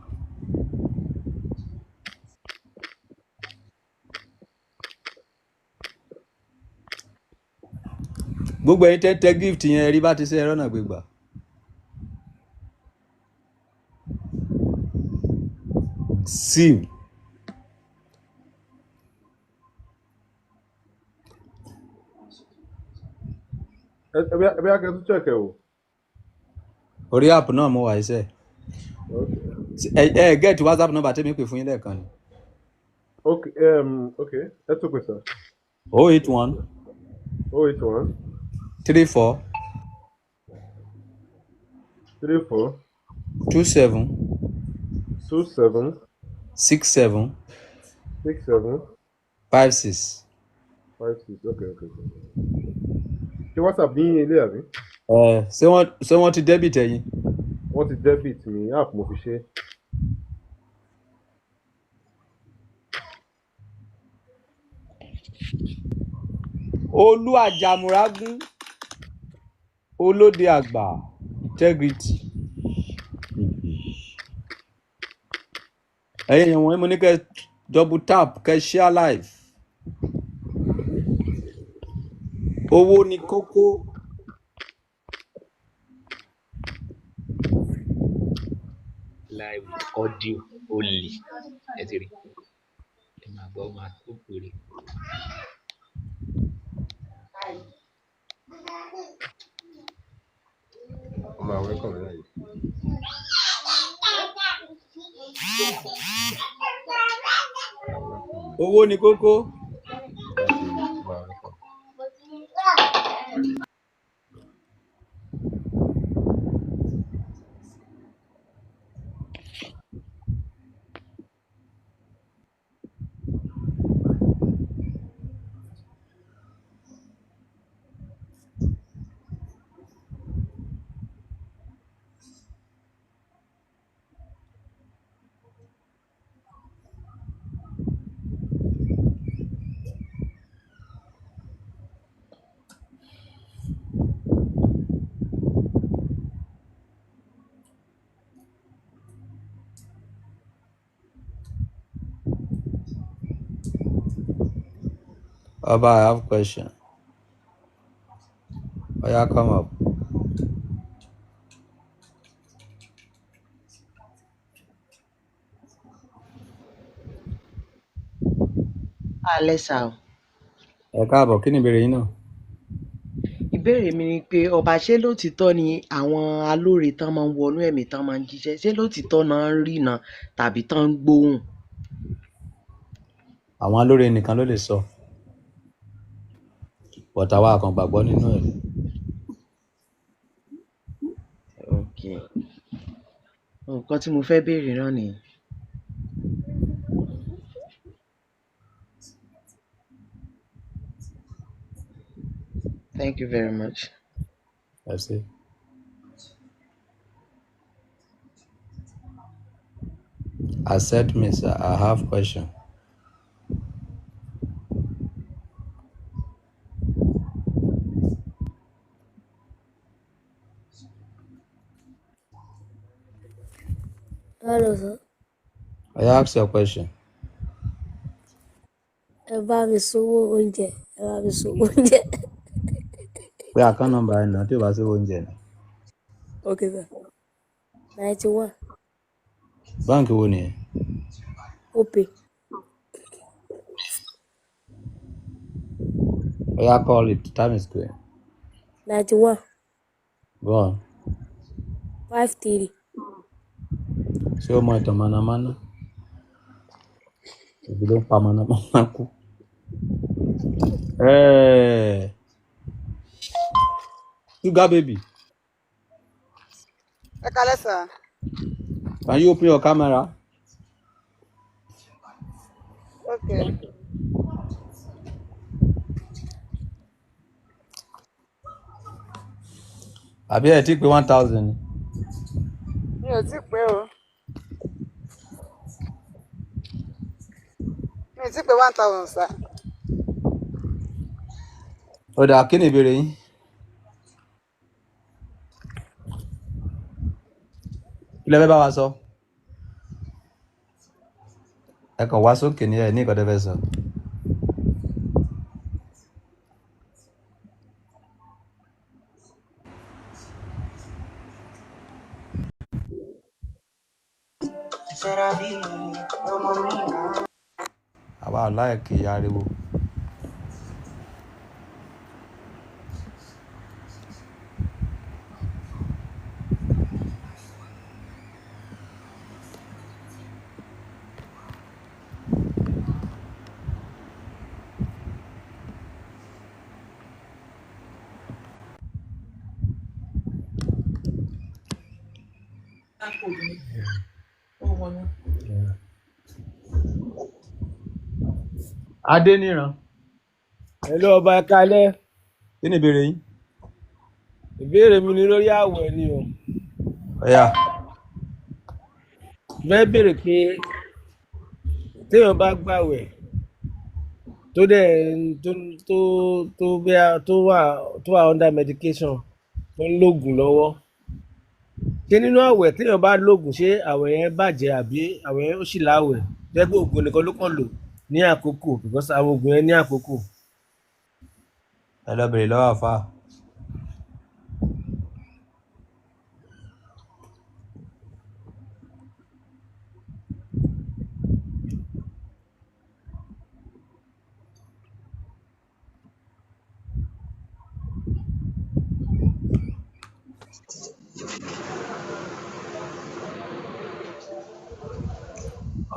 Gbogbo ẹ̀yin tẹ́ tẹ gift yẹn rí bá ti ṣe ẹ̀rọ náà gbégbà. Sim. Ẹ bí akẹ́kọ̀ọ́ tún check ẹ o. Orí app náà mo wà iṣẹ́. Okay. Ẹ get WhatsApp number tẹ́mi pè fún yín lẹ́ẹ̀kan ni. Okay, okay. Ẹ tún pè sir. 081 081 34 34 27 27 67 67 56. 56. Okay. Ṣé WhatsApp ní ilé àbí? Ẹ ṣé wọ́n ti debit ẹ̀yin? Wọ́n ti debit mi, app mo fi ṣe. Olú Àjàmùrágún Olóde àgbà integrity. Ẹ̀yin èèyàn wọ̀nyí mo ní kẹ́ double tap kẹ́ share live. Owó ni kókó. Live with audio only. Ẹ ti rí, ẹ máa gbọ́, ó máa ó péré. Ó máa welcome náà yìí. Owó ni kókó. Ó máa welcome. Ọba, I have question. Oya, come up. Alẹ́ sà o. Ẹ káàbọ̀, kí ni ìbéèrè yín náà? Ìbéèrè mi ni pé ọba, ṣé lótìítọ́ ni àwọn alóore tán máa ń wọnú ẹ̀mí tán máa ń jíṣẹ́, ṣé lótìítọ́ náà ń rìnà tàbí tán ń gbóhùn? Àwọn alóore nìkan ló lè sọ. But àwa kàn gbàgbọ́ nínú ẹ̀. Okay. Nǹkan tí mo fẹ́ béèrè náà nìyẹn. Thank you very much. Ẹ ṣé. Accept me, sir. I have question. Hello, sir. Oya, ask your question. Ẹ bá mi sówó oúnjẹ. Ẹ bá mi sówó oúnjẹ. Pé account number ẹ̀ náà tí ò bá sówó oúnjẹ ni. Okay, sir. 91. Báǹkì wo nìyẹn? Opay. Oya, call it. Time is going. 91. Go on. 53. Ṣé o mọ ìtàn mọ̀nàmọ́ná? Ebi ló ń pa mọ̀nàmọ́ná kú. Sugar baby, Ẹ kalẹ́ sà. can you open your camera? Okay. Àbí ẹ ti pé 1,000 ni? Mi ò tí pé o. Mi ò tí pé 1,000 sir. Ó dáa, kí ni ìbéèrè yín? Kí lẹ fẹ́ bá wa sọ? Ẹ kàn wá sókè ní ẹ ní nǹkan tẹ́ fẹ́ sọ. Àwa ò láìkí ariwo. Adéníran. Hello ọba, ẹ káalẹ́. Kí ni ìbéèrè yín? Ìbéèrè mi ni lórí ààwẹ̀ ni o. Ọ̀yà. Mo fẹ́ béèrè pé téèyàn bá gbààwẹ̀ tó dẹ̀ ń- tó tó tó bẹ́ẹ̀ tó wà under medication, tó ń lògùn lọ́wọ́, ṣé nínú ààwẹ̀ téèyàn bá lògùn, ṣé ààwẹ̀ yẹn bàjẹ́ àbí ààwẹ̀ yẹn ó sì láwẹ̀? Jẹ́ pé ògùn nìkan ló kàn lò ní àkókò, because àwọn ògùn yẹn ní àkókò. Ẹ lọ bèrè lọ́wọ́ àfáà.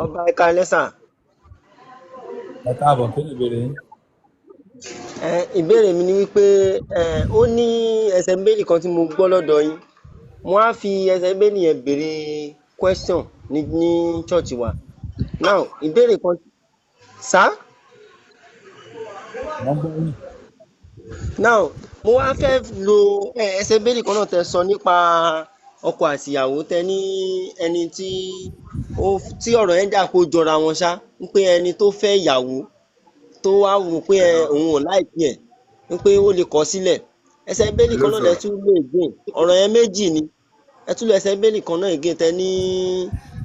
Ọba, ẹ káalẹ́ sà. Ẹ káàbọ̀, kí ni ìbéèrè yín? Ìbéèrè mi ni wípé ó ní ẹsẹ̀ bíbélì kan tí mo gbọ́ lọ́dọ̀ yín. Mo á fi ẹsẹ̀ bíbélì yẹn béèrè question ní church wa. Now, ìbéèrè kan sá. Wọ́n gbọ́ yín. Now, mo wá fẹ́ lo ẹsẹ̀ bíbélì kan náà tẹ sọ nípa ọkọ àtìyàwó, tẹ ní ẹni tí ó tí ọ̀rọ̀ yẹn dà kó jọra wọn ṣá, ń pé ẹni tó fẹ́ ìyàwó tó wá wò pé òun ò láìpẹ́ ẹ̀, ń pé ó lè kọ̀ ọ́ sílẹ̀. Ẹsẹ̀ bíbélì Hello kan náà lẹ sir. tún lò again. Ọ̀rọ̀ yẹn méjì ni. Ẹ tún lo ẹsẹ̀ bíbélì kan náà again, tẹ ní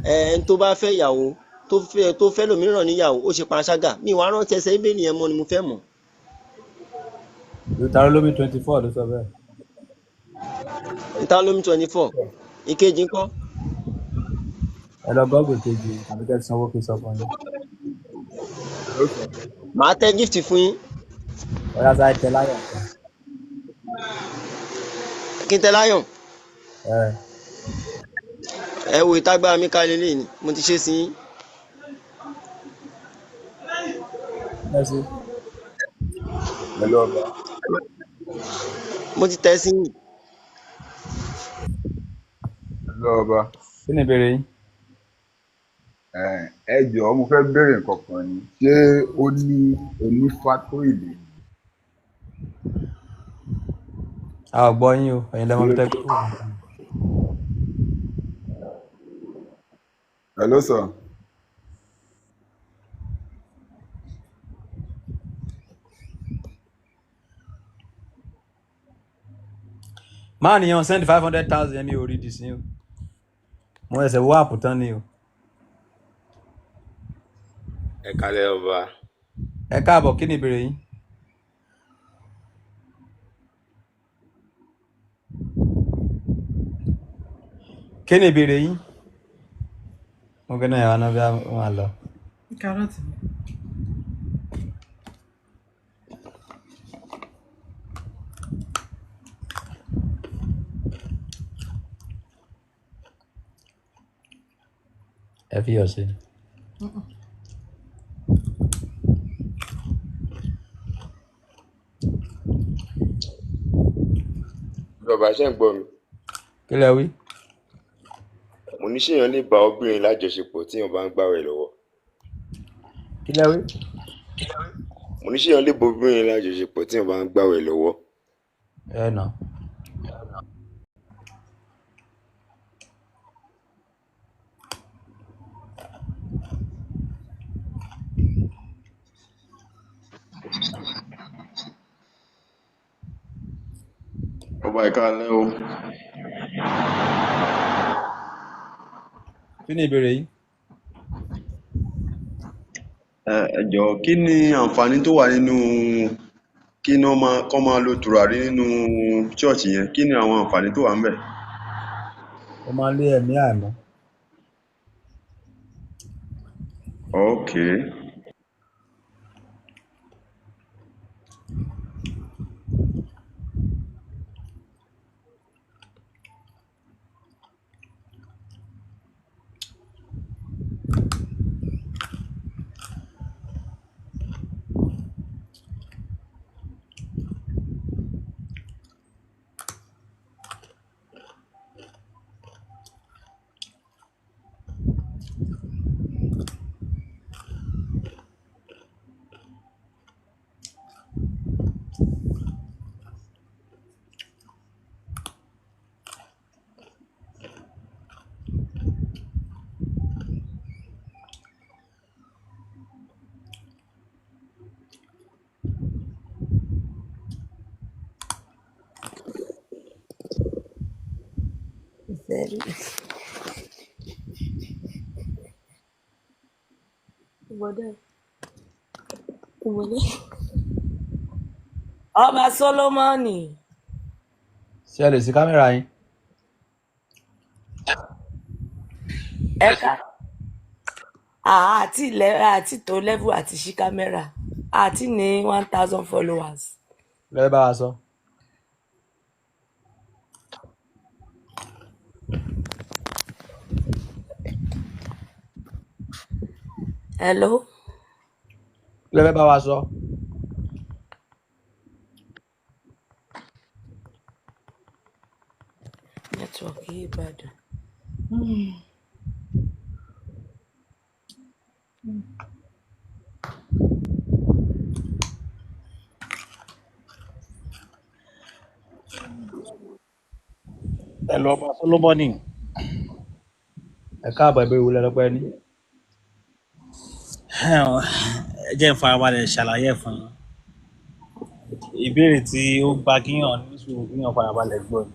ẹni tó bá fẹ́ ìyàwó tó fẹ́ lòmíràn níyàwó, ó ṣe panṣágà. Mi wàá rántí ẹsẹ̀ bíbélì yẹn mọ́ ni mo fẹ́ mọ̀. Deuteronomy 24 ló sọ bẹ́ẹ̀. Deuteronomy 24. Ìkejì ńkọ́? Ẹ lọ gọ́gùn kejì tàbí kẹ́ ẹ sanwó kí n sọ fún yín. Hello sir. Màá tẹ gift fún yín. Ọ̀yá, sáré tẹ láyọ̀ kan. Kí n tẹ láyọ̀. Ẹ Ẹ wo ìtagbára mi ká lélẹ́yìí ni mo ti ṣe sí yín. Ẹ sí. Hello ọba. Mo ti tẹ sí yín. Hello ọba. Kí ni ìbéèrè yín? Ẹ jọ̀ọ́, mo fẹ́ béèrè nǹkan kan ni. Ṣé ó ní onífá tó ìlú? A ò gbọ́ yín o, ẹ̀yin lẹ́mọ̀ bí tẹ́ gbé. Hello sir. Máà nìyẹn send 500,000, mi ò rí di sí o. Mo ẹsẹ̀ wọ àpò tán ni o. Ẹ kálẹ́ ọba. Ẹ káàbọ̀, kí ni ìbéèrè yín? Kí ni ìbéèrè yín? Mo gbé náà yàrá náà bí a máa lọ. Kárọ̀tì ni. Ẹ fi yọ̀ sí. Bàbá, ṣe ń gbọ́ mi? Kí lẹ wí? Mo ní ṣéèyàn lè bá obìnrin lájọṣepọ̀ tíyàn bá ń gbàwẹ̀ lọ́wọ́? Kí lẹ wí? Mo ní ṣéèyàn lè bá obìnrin lájọṣepọ̀ tíyàn bá ń gbàwẹ̀ lọ́wọ́? Ẹ nà. Ọba, ìkàlẹ̀ o. Kí ni ìbéèrè yín? Ẹ jọ̀ọ́, kí ni àǹfààní tó wà nínú kí ni wọ́n máa kọ́ máa lo tùràrí nínú ṣọ́ọ̀ṣì yẹn? Kí ni àwọn àǹfààní tó wà ńbẹ̀? Ó máa ń lé ẹ̀mí àìmọ́. Ok. Ọba Solomoni. Ṣé ẹ lè sí kámẹ́rà yín? Ẹ̀ka àti ilẹ̀ àti tó level àti ṣí kámẹ́rà àti ní 1,000 followers. Lẹ́ẹ̀ bá wa sọ. Hello. Lẹ́ẹ̀ bá wa sọ. Network yìí Ìbàdàn. Ẹ lọ, ọba Solomoni. Ẹ káàbọ̀, ìbéèrè wo lẹ́lọ́pẹ́ ní? Ẹ jẹ́ n farabalẹ̀ ṣàlàyé ẹ̀ fún yín. Ìbéèrè tí ó gba kíyàn ní sùúrù, kíyàn farabalẹ̀ gbọ́ ni.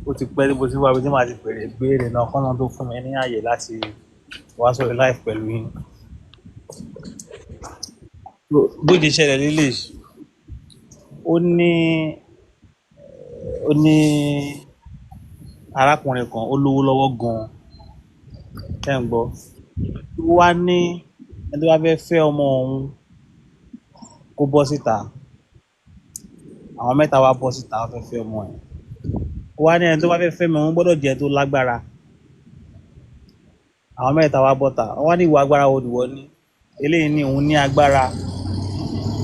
Ó ti pẹ́ tí mo ti wá ibi tí màá ti bèrè ìbéèrè náà kọ́nà tó fún mi ní àyè láti wá sórí live pẹ̀lú yín. Bó ṣe ṣẹlẹ̀ lélẹ̀, ó ní arákùnrin kan, ó lówó lọ́wọ́ gan-an, ṣé ń gbọ́? Ó wá ní ẹni tó bá fẹ́ fẹ́ ọmọ òun kó bọ́ síta. Àwọn mẹ́ta wá bọ́ síta, wọ́n fẹ́ fẹ́ ọmọ ẹ̀. Ó wá ní ẹni tó bá fẹ́ fẹ́ mi, òun gbọ́dọ̀ jẹ́ tó lágbára. Àwọn mẹ́ta wá bọ́ta, wọ́n wá ní ìwà agbára wo nìwọ ní? Eléyìí ní òun ní agbára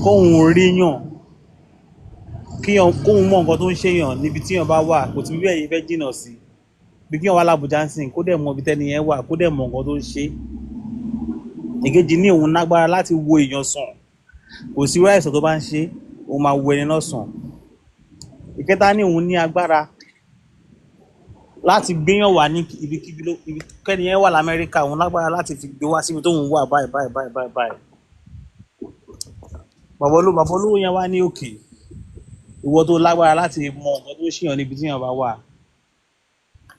kóun ríyàn, kíyàn kóun mọ nǹkan tó ń ṣèyàn níbi tíyàn bá wà, kò tí bí bẹ́ẹ̀ yìí fẹ́ jìnnà sí, bí kíyàn wà lábújá ń sìn, kó dẹ̀ mọ ibi tẹ́ni yẹn wà, kó dẹ̀ mọ nǹkan tó ń ṣe. Ìkejì ní òun lágbára láti wo èèyàn sàn, kò sí irú àìsàn tó bá ń ṣe, òun máa wo ẹni náà sàn. Ìkẹta ní òun ní agbára láti gbéyàn wà ní ibikíbi ló ibi kẹ́ni yẹn wà lamẹ́ríkà, òun lágbára láti fi gbé wá síbi tóun wà báyìí báyìí báyìí báyìí báyìí. Bàbá olówó yẹn wá ní òkè, ìwọ tó lágbára láti mọ nǹkan tó ń ṣèyàn níbi tíyàn bá wà,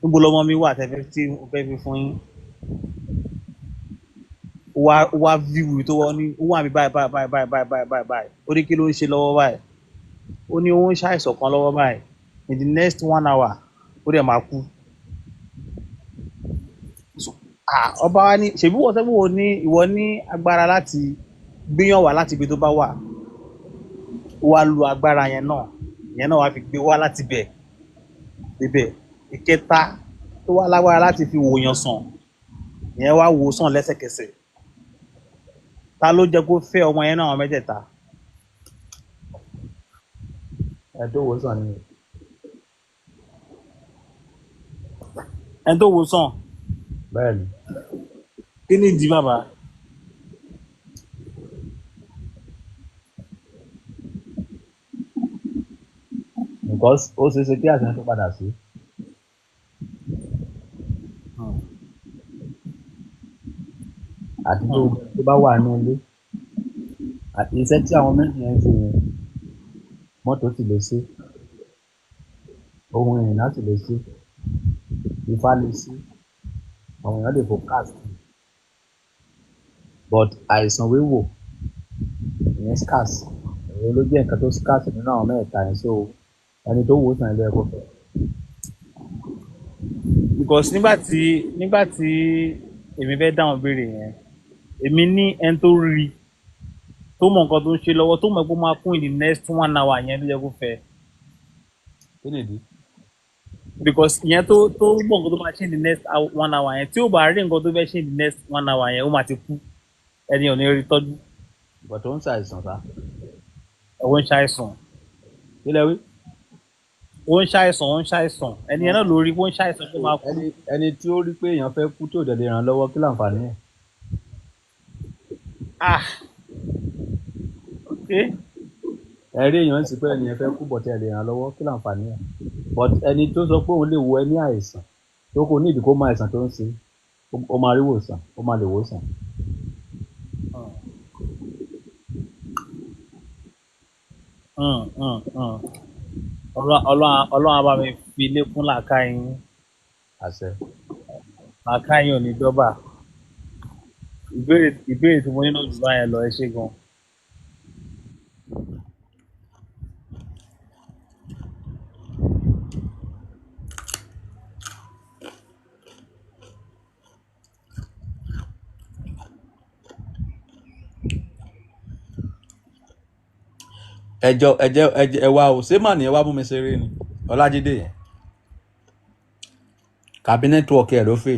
níbo lọmọ mi wà tẹ́fẹ́ tí mo fẹ́ fi fún yín? Ó wá fíwì tó wọ́n ní ó wà mí báyìí báyìí báyìí báyìí báyìí báyìí báyìí. Ó ní kí ló ń ṣe lọ́wọ́ báyìí? Ó ní ó ń ṣàìsàn kan lọ́wọ́ báyìí, in the next one hour ó dẹ̀ máa kú. Ọba wa ní ṣèbí wọ́n sẹ́fún wo ní ìwọ ní agbára láti gbéyàn wá láti ibi tó bá wà. Ó wá lu agbára yẹn náà, ìyẹn náà wá fi gbé wá láti bẹ̀ débẹ̀. Ìkẹta tó wá lágbára láti fi wòyàn sàn, ìyẹn wá wò sàn lẹ́sẹ̀kẹsẹ̀. Ta ló jẹ́ kó fẹ́ ọmọ yẹn náà, àwọn mẹ́tẹ̀ẹ̀ta? Ẹ tó wò sàn ni. Ẹni tó wò sàn? Bẹ́ẹ̀ ni. Kí ni ìdí, bàbá? Because ó ṣeé ṣe kí àìsàn tó padà sí. Àti tó bá wà nínú ilé àti iṣẹ́ tí àwọn méjì yẹn ń ṣe yẹn, mọ́tò sì lè ṣe. Ohun ìrìnnà sì lè ṣe, ifá lè ṣe, àwọn èèyàn lè forecast, but àìsàn wíwò ìyẹn scarce. Òun ló jẹ́ nǹkan tó scarce nínú àwọn mẹ́ẹ̀ta yẹn, so ẹni tó wò ó sàn ilé ẹ̀kọ́ fẹ́. Because nígbà tí èmi fẹ́ dáhùn ìbéèrè yẹn, èmi ní ẹni tó rí, tó mọ nǹkan tó ń ṣe lọ́wọ́, tó mọ̀ pé ó máa kú in the next one hour yẹn ló yẹ kó fẹ́. Kí nìdí? Because ìyẹn tó mọ nǹkan tó máa ṣe in the next one hour yẹn, tí ó bá rí nǹkan tó fẹ́ ṣe in the next one hour yẹn, ó máa ti kú, ẹni ò ní rí tọ́jú. Ìgbà tó ń ṣàìsàn sá. Ó ń ṣàìsàn. Kí lẹ wí? Ó ń ṣàìsàn, ó ń ṣàìsàn. Ẹni yẹn náà ló rí pé ó ń ṣàìsàn tó máa kú. Ẹni tí ó rí pé èèyàn fẹ́ kú tí ò dẹ̀ lè ràn lọ́wọ́, kí láǹfààní ẹ̀? Ah, okay. Ẹ rí èèyàn sì pé ẹnìyẹn fẹ́ kú, but ẹ lè ràn lọ́wọ́, kí láǹfààní ẹ̀? But ẹni tó sọ pé òun lè wo ẹni àìsàn tó kò ní ìdí kó mọ àìsàn tó ń ṣe, ó máa rí wòsàn, ó máa lè wòsàn. Ọlọ́run á bá mi fi lékún làákàyè yín. Àṣẹ. Làákàyè yín ò ní dọ́bà. Ìbéèrè tí mo ní náà jù báyẹn lọ. Ẹ ṣé gan. Ẹjọ ẹjẹ ẹjẹ, ẹ wá o. Ṣé màní ẹ wá mú mi ṣeré ni Ọlájídé yẹn kàbí network ẹ ló fè?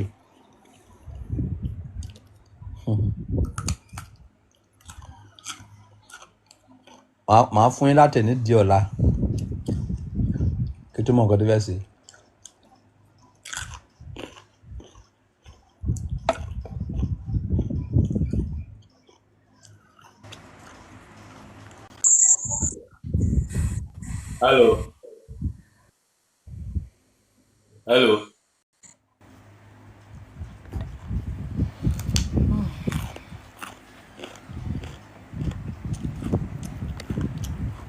Màá fún yín láti ní di ọ̀la kí tó mọ nǹkan tó fẹ́ ṣe. Hello. Hello.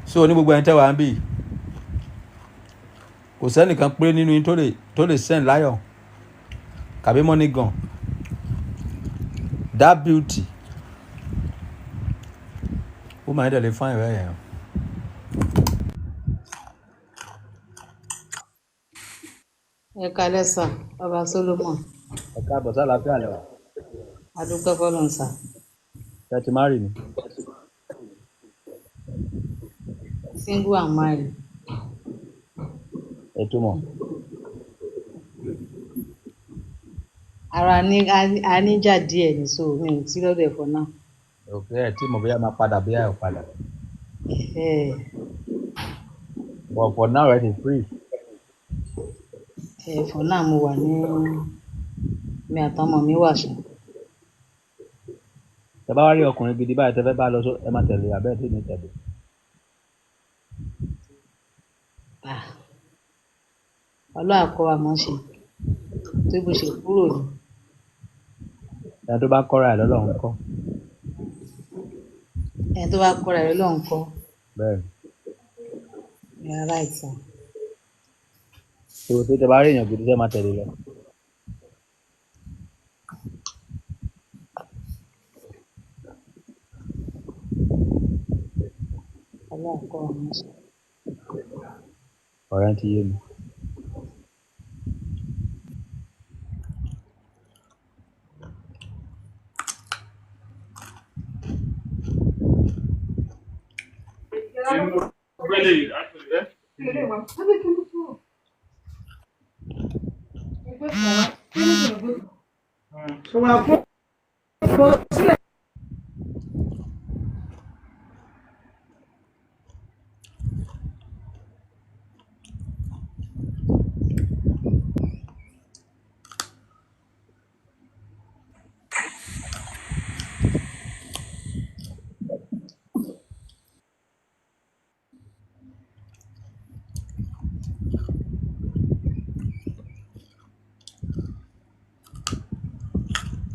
So ní gbogbo ẹni tẹ́ wàá ń bì, kò sẹ́nìkan péré nínú yín tó lè send láyọ̀ kàbí money gun. That beauty, ó máa ń dẹ̀ lè fún ìwé yẹn. Ẹ kalẹ sir, Ọba Solomon. Ẹ káàbọ̀ sálàáfíà lẹ́wà. Adúpẹ́ fọ́lọ́run sir. Ṣé ẹ ti marry ni? Single and married. Ẹ túmọ̀. Ara ní a níjà díẹ̀ ní, so mi ò tí lọ́dọ̀ ẹ̀ for now. Ok, ẹ tí mo bóyá máa padà, bóyá ẹ ò padà. But for now ẹ ti free. Ẹ for now mo wà ní, mi àtọmọ mi wà ṣá. Tẹ bá wá rí ọkùnrin gidi báyìí tẹ fẹ́ bá lọ sọ, ẹ má tẹ̀lé abẹ́ tí ní tẹ̀lé? Ah, Ọlọ́run á kọ́ wa mọ̀ ṣe tó bó ṣe kúrò ní. Ẹni tó bá kọ́ra ẹ̀ lọ́lọ́run kọ́. Ẹni tó bá kọ́ra ẹ̀ lọ́lọ́run kọ́. Bẹ́ẹ̀. You are right, sir. Tó tó tẹ bá rí èèyàn gidi, tẹ má tẹ̀lé lọ. Ọlọ́run á kọ́ wa mọ̀ ṣe. Ọ̀rẹ́ ti yé mi. Really, actually, eh?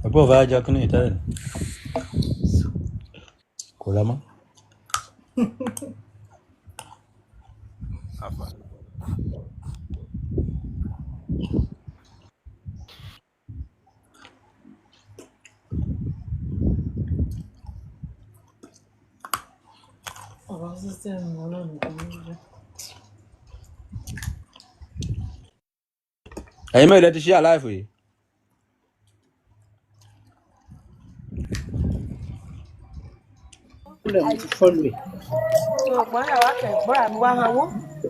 Ẹ̀gbọ́n ò fẹ́ jẹ kínní ìtẹ́lẹ̀ ni kò lọ mọ́. Afa. Ọ̀rọ̀ sísẹ́mù ọlọ́run kò ní jẹ́. Ẹ̀yin mẹ́rin lẹ ti share live yìí. Kúlẹ̀ mo ti fọ́lù ẹ̀. Bọ́lá wa kẹ̀ bọ́lá mi wá hanwó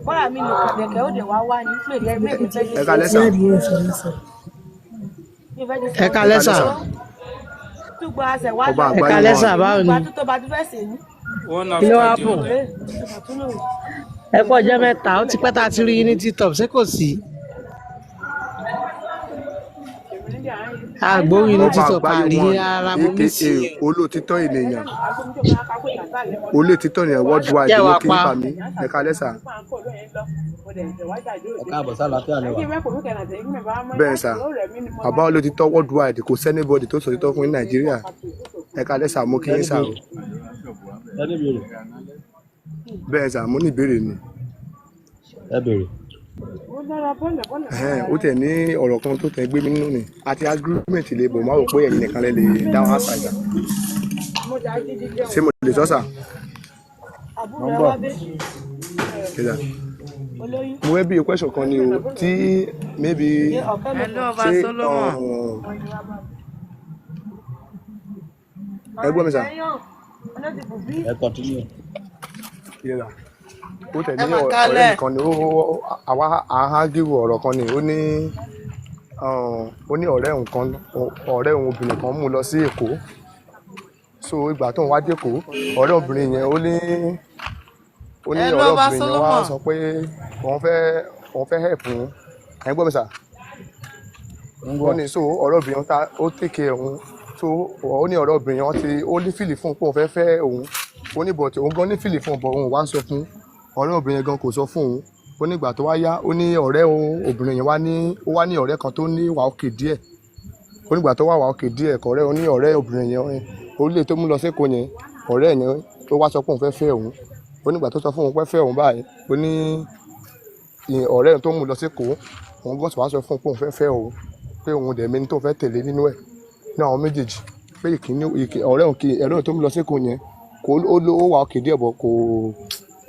bọ́lá mi nìkan kẹ̀kẹ́ ó dẹ̀ wá wá ní pèlè méje fẹ́ Ẹ kalẹ́ sà. Ẹ kalẹ́ sà. Túgbọ́ àṣẹ wá Ọba lọ. Ẹ àgbáyé kalẹ́ wọn. sà, báwo ni? Ìgbà tó tó bá tún fẹ́ sè ní. One Kí ló after wá the bùn? other. Ẹ kú ọjọ́ mẹ́ta, ó ti pẹ́ tá a ti rí yín ní TikTok, ṣé kò sí? Àgbóhùn yín ní Ọba TikTok, àgbáyé àrí one rárá, mo aka miss yín o. olóòtítọ́ ènìyàn, olóòtítọ́ ènìyàn worldwide Jẹ́ ló wàá kí pa. ń bà mí. Ẹ kalẹ́ sà. Ẹ káàbọ̀ sálàáfíà lẹ́wà. Bẹ́ẹ̀ sà, bàbá olóòtítọ́ worldwide, kò sẹ́nibọ́dì tó sòtítọ́ fún ní Nàìjíríà. Ẹ kalẹ́ sà, mo kí Ẹni yín sà o. béèrè. Ẹni béèrè. Bẹ́ẹ̀ sà, mo ní ìbéèrè ni. Ẹ béèrè. Ẹ̀hẹ́n, ó tẹ̀ ní ọ̀rọ̀ kan tó tẹ̀ gbé mi nínú ni àti agreement lè bọ̀, máa wò pé ẹ̀yin nìkan lẹ lè dá wa sà ìgbà. Ṣé mo lè sọ sà? Mo ń bọ̀. Ṣé sà? Mo fẹ́ bí question kan ni o, tí maybe Hello, Ọba ṣé Solomon. Ẹ gbọ́ mi sà? Ẹ continue. Yes, sà. Ó tẹ̀ Ẹ ní mà ọ̀rẹ́ mi kálẹ̀. kan ni àwa àhágíwò ọ̀rọ̀ kan ni ó ní, ó ní ọ̀rẹ́ òun kan, ọ̀rẹ́ òun obìnrin kan mú un lọ sí Èkó. So ìgbà tóun wá dÉkòó, ọ̀rẹ́ obìnrin yẹn ó ní Hello, ọ̀rẹ́ Ọba obìnrin yẹn wá Solomon. sọ pé òun fẹ́ help òun. Ẹ gbọ́ mi sà? Mo ń Ó gbọ́. ní so ọ̀rẹ́ obìnrin ta ó take care òun. So ó ní ọ̀rẹ́ obìnrin yẹn ti ó ní fìlì fún un pé òun fẹ́ fẹ́ òun. Ó ní but òun gan ní fìlì fún un, but òun wá ń sọ fún ọ̀rẹ́ obìnrin yẹn gan kò sọ fún òun. Ó ní ìgbà tó wá yá, ó ní ọ̀rẹ́ obìnrin yẹn wá ní, ó wá ní ọ̀rẹ́ kan tó ní wà òkè díẹ̀. Ó ní ìgbà tó wà wà òkè díẹ̀ kọ̀ọ̀rẹ́, ó ní ọ̀rẹ́ obìnrin yẹn ó lè tó mú lọ sékòó yẹn, ọ̀rẹ́ yẹn tó wá sọ pé òun fẹ́ fẹ́ òun. Ó ní ìgbà tó sọ fún òun pé fẹ́ òun báyìí, ó ní ọ̀rẹ́ yẹn tó mú lọ sékòó, òun gan sì wá sọ fún un pé òun fẹ́ fẹ́ òun, pé òun dẹ̀ mẹ́ni tó fẹ́ tẹ̀lé nínú ẹ̀ ní àwọn méjèèjì, pé ìkíní ọ̀rẹ́ òun ọ̀rẹ́ òun tó mú lọ sékòó yẹn kò ó wà òkè díẹ̀ bọ̀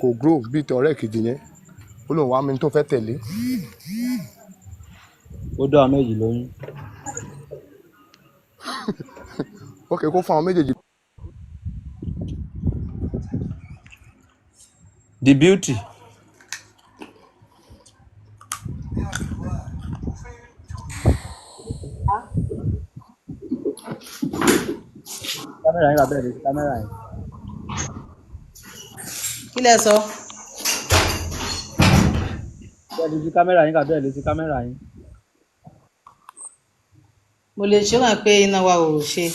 kò grow bíi ti ọ̀rẹ́ kejì yẹn. Ó lóun wá mẹ́ni tó fẹ́ tẹ̀lé. Ó dá àwọn méjì lóyún. Ok, kó fún àwọn méjèèjì. The beauty. Kámẹ́rà yín, bàbá ẹ̀ lè ṣe kámẹ́rà yín. Kí lẹ sọ? Ṣé ẹ lè ṣe kámẹ́rà yín, bàbá ẹ̀ lè ṣe kámẹ́rà yín? Mo lè ṣe wà pé iná wa ò ṣe.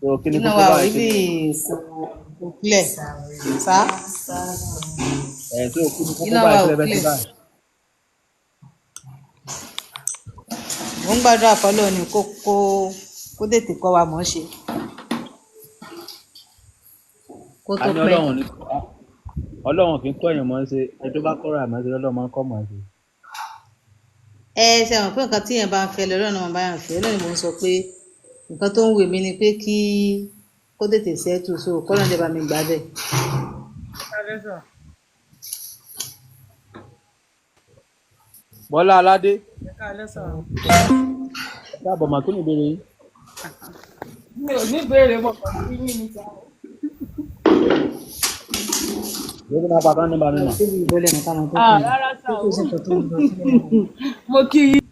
So kí ni Iná kókó wa ò báyìí? Kí rí ni kò clear sá. Ẹ̀ tó kí ni kókó Iná báyìí? wa Kí ò lẹ fẹ́ ṣe clear. báyìí? Mo ń gbàdúrà fọlọ́run ni kó tètè kọ́ wa mọ̀ ọ́n ṣe kó A tó ní pẹ́. Ọlọ́run ní Ọlọ́run kì í kọ́ èèyàn mọ̀ ọ́n ṣe. Ẹni tó bá kọ́ra àmọ́ ṣe lọ́lọ́run máa ń kọ́ mọ̀ ọ́n ṣe. Ẹ ṣe mọ̀ pé nǹkan tí èèyàn bá ń fẹ́ lọ́lọ́run náà máa bá yàn fẹ́. Lónìí mò ń sọ pé nǹkan tó ń wù mí ni pé kí kó tètè settle, so kọ́lọ́run dẹ̀ bá mi gbà bẹ́ẹ̀. Bọ́lá Aládé. Káàbọ̀ mà, kí ni ìbéèrè yín? Mi ò ní ìbéèrè, mo kàn sí yín ni sá. Ìwé máa pa kán nọ́mbà mi mà. Síbi ìbọlẹ̀ nìkan máa tó Ah, kàn yín. rárá sá Pé o. kò sí nǹkan tó ń lọ sílẹ̀ wọn. Mo kí yín.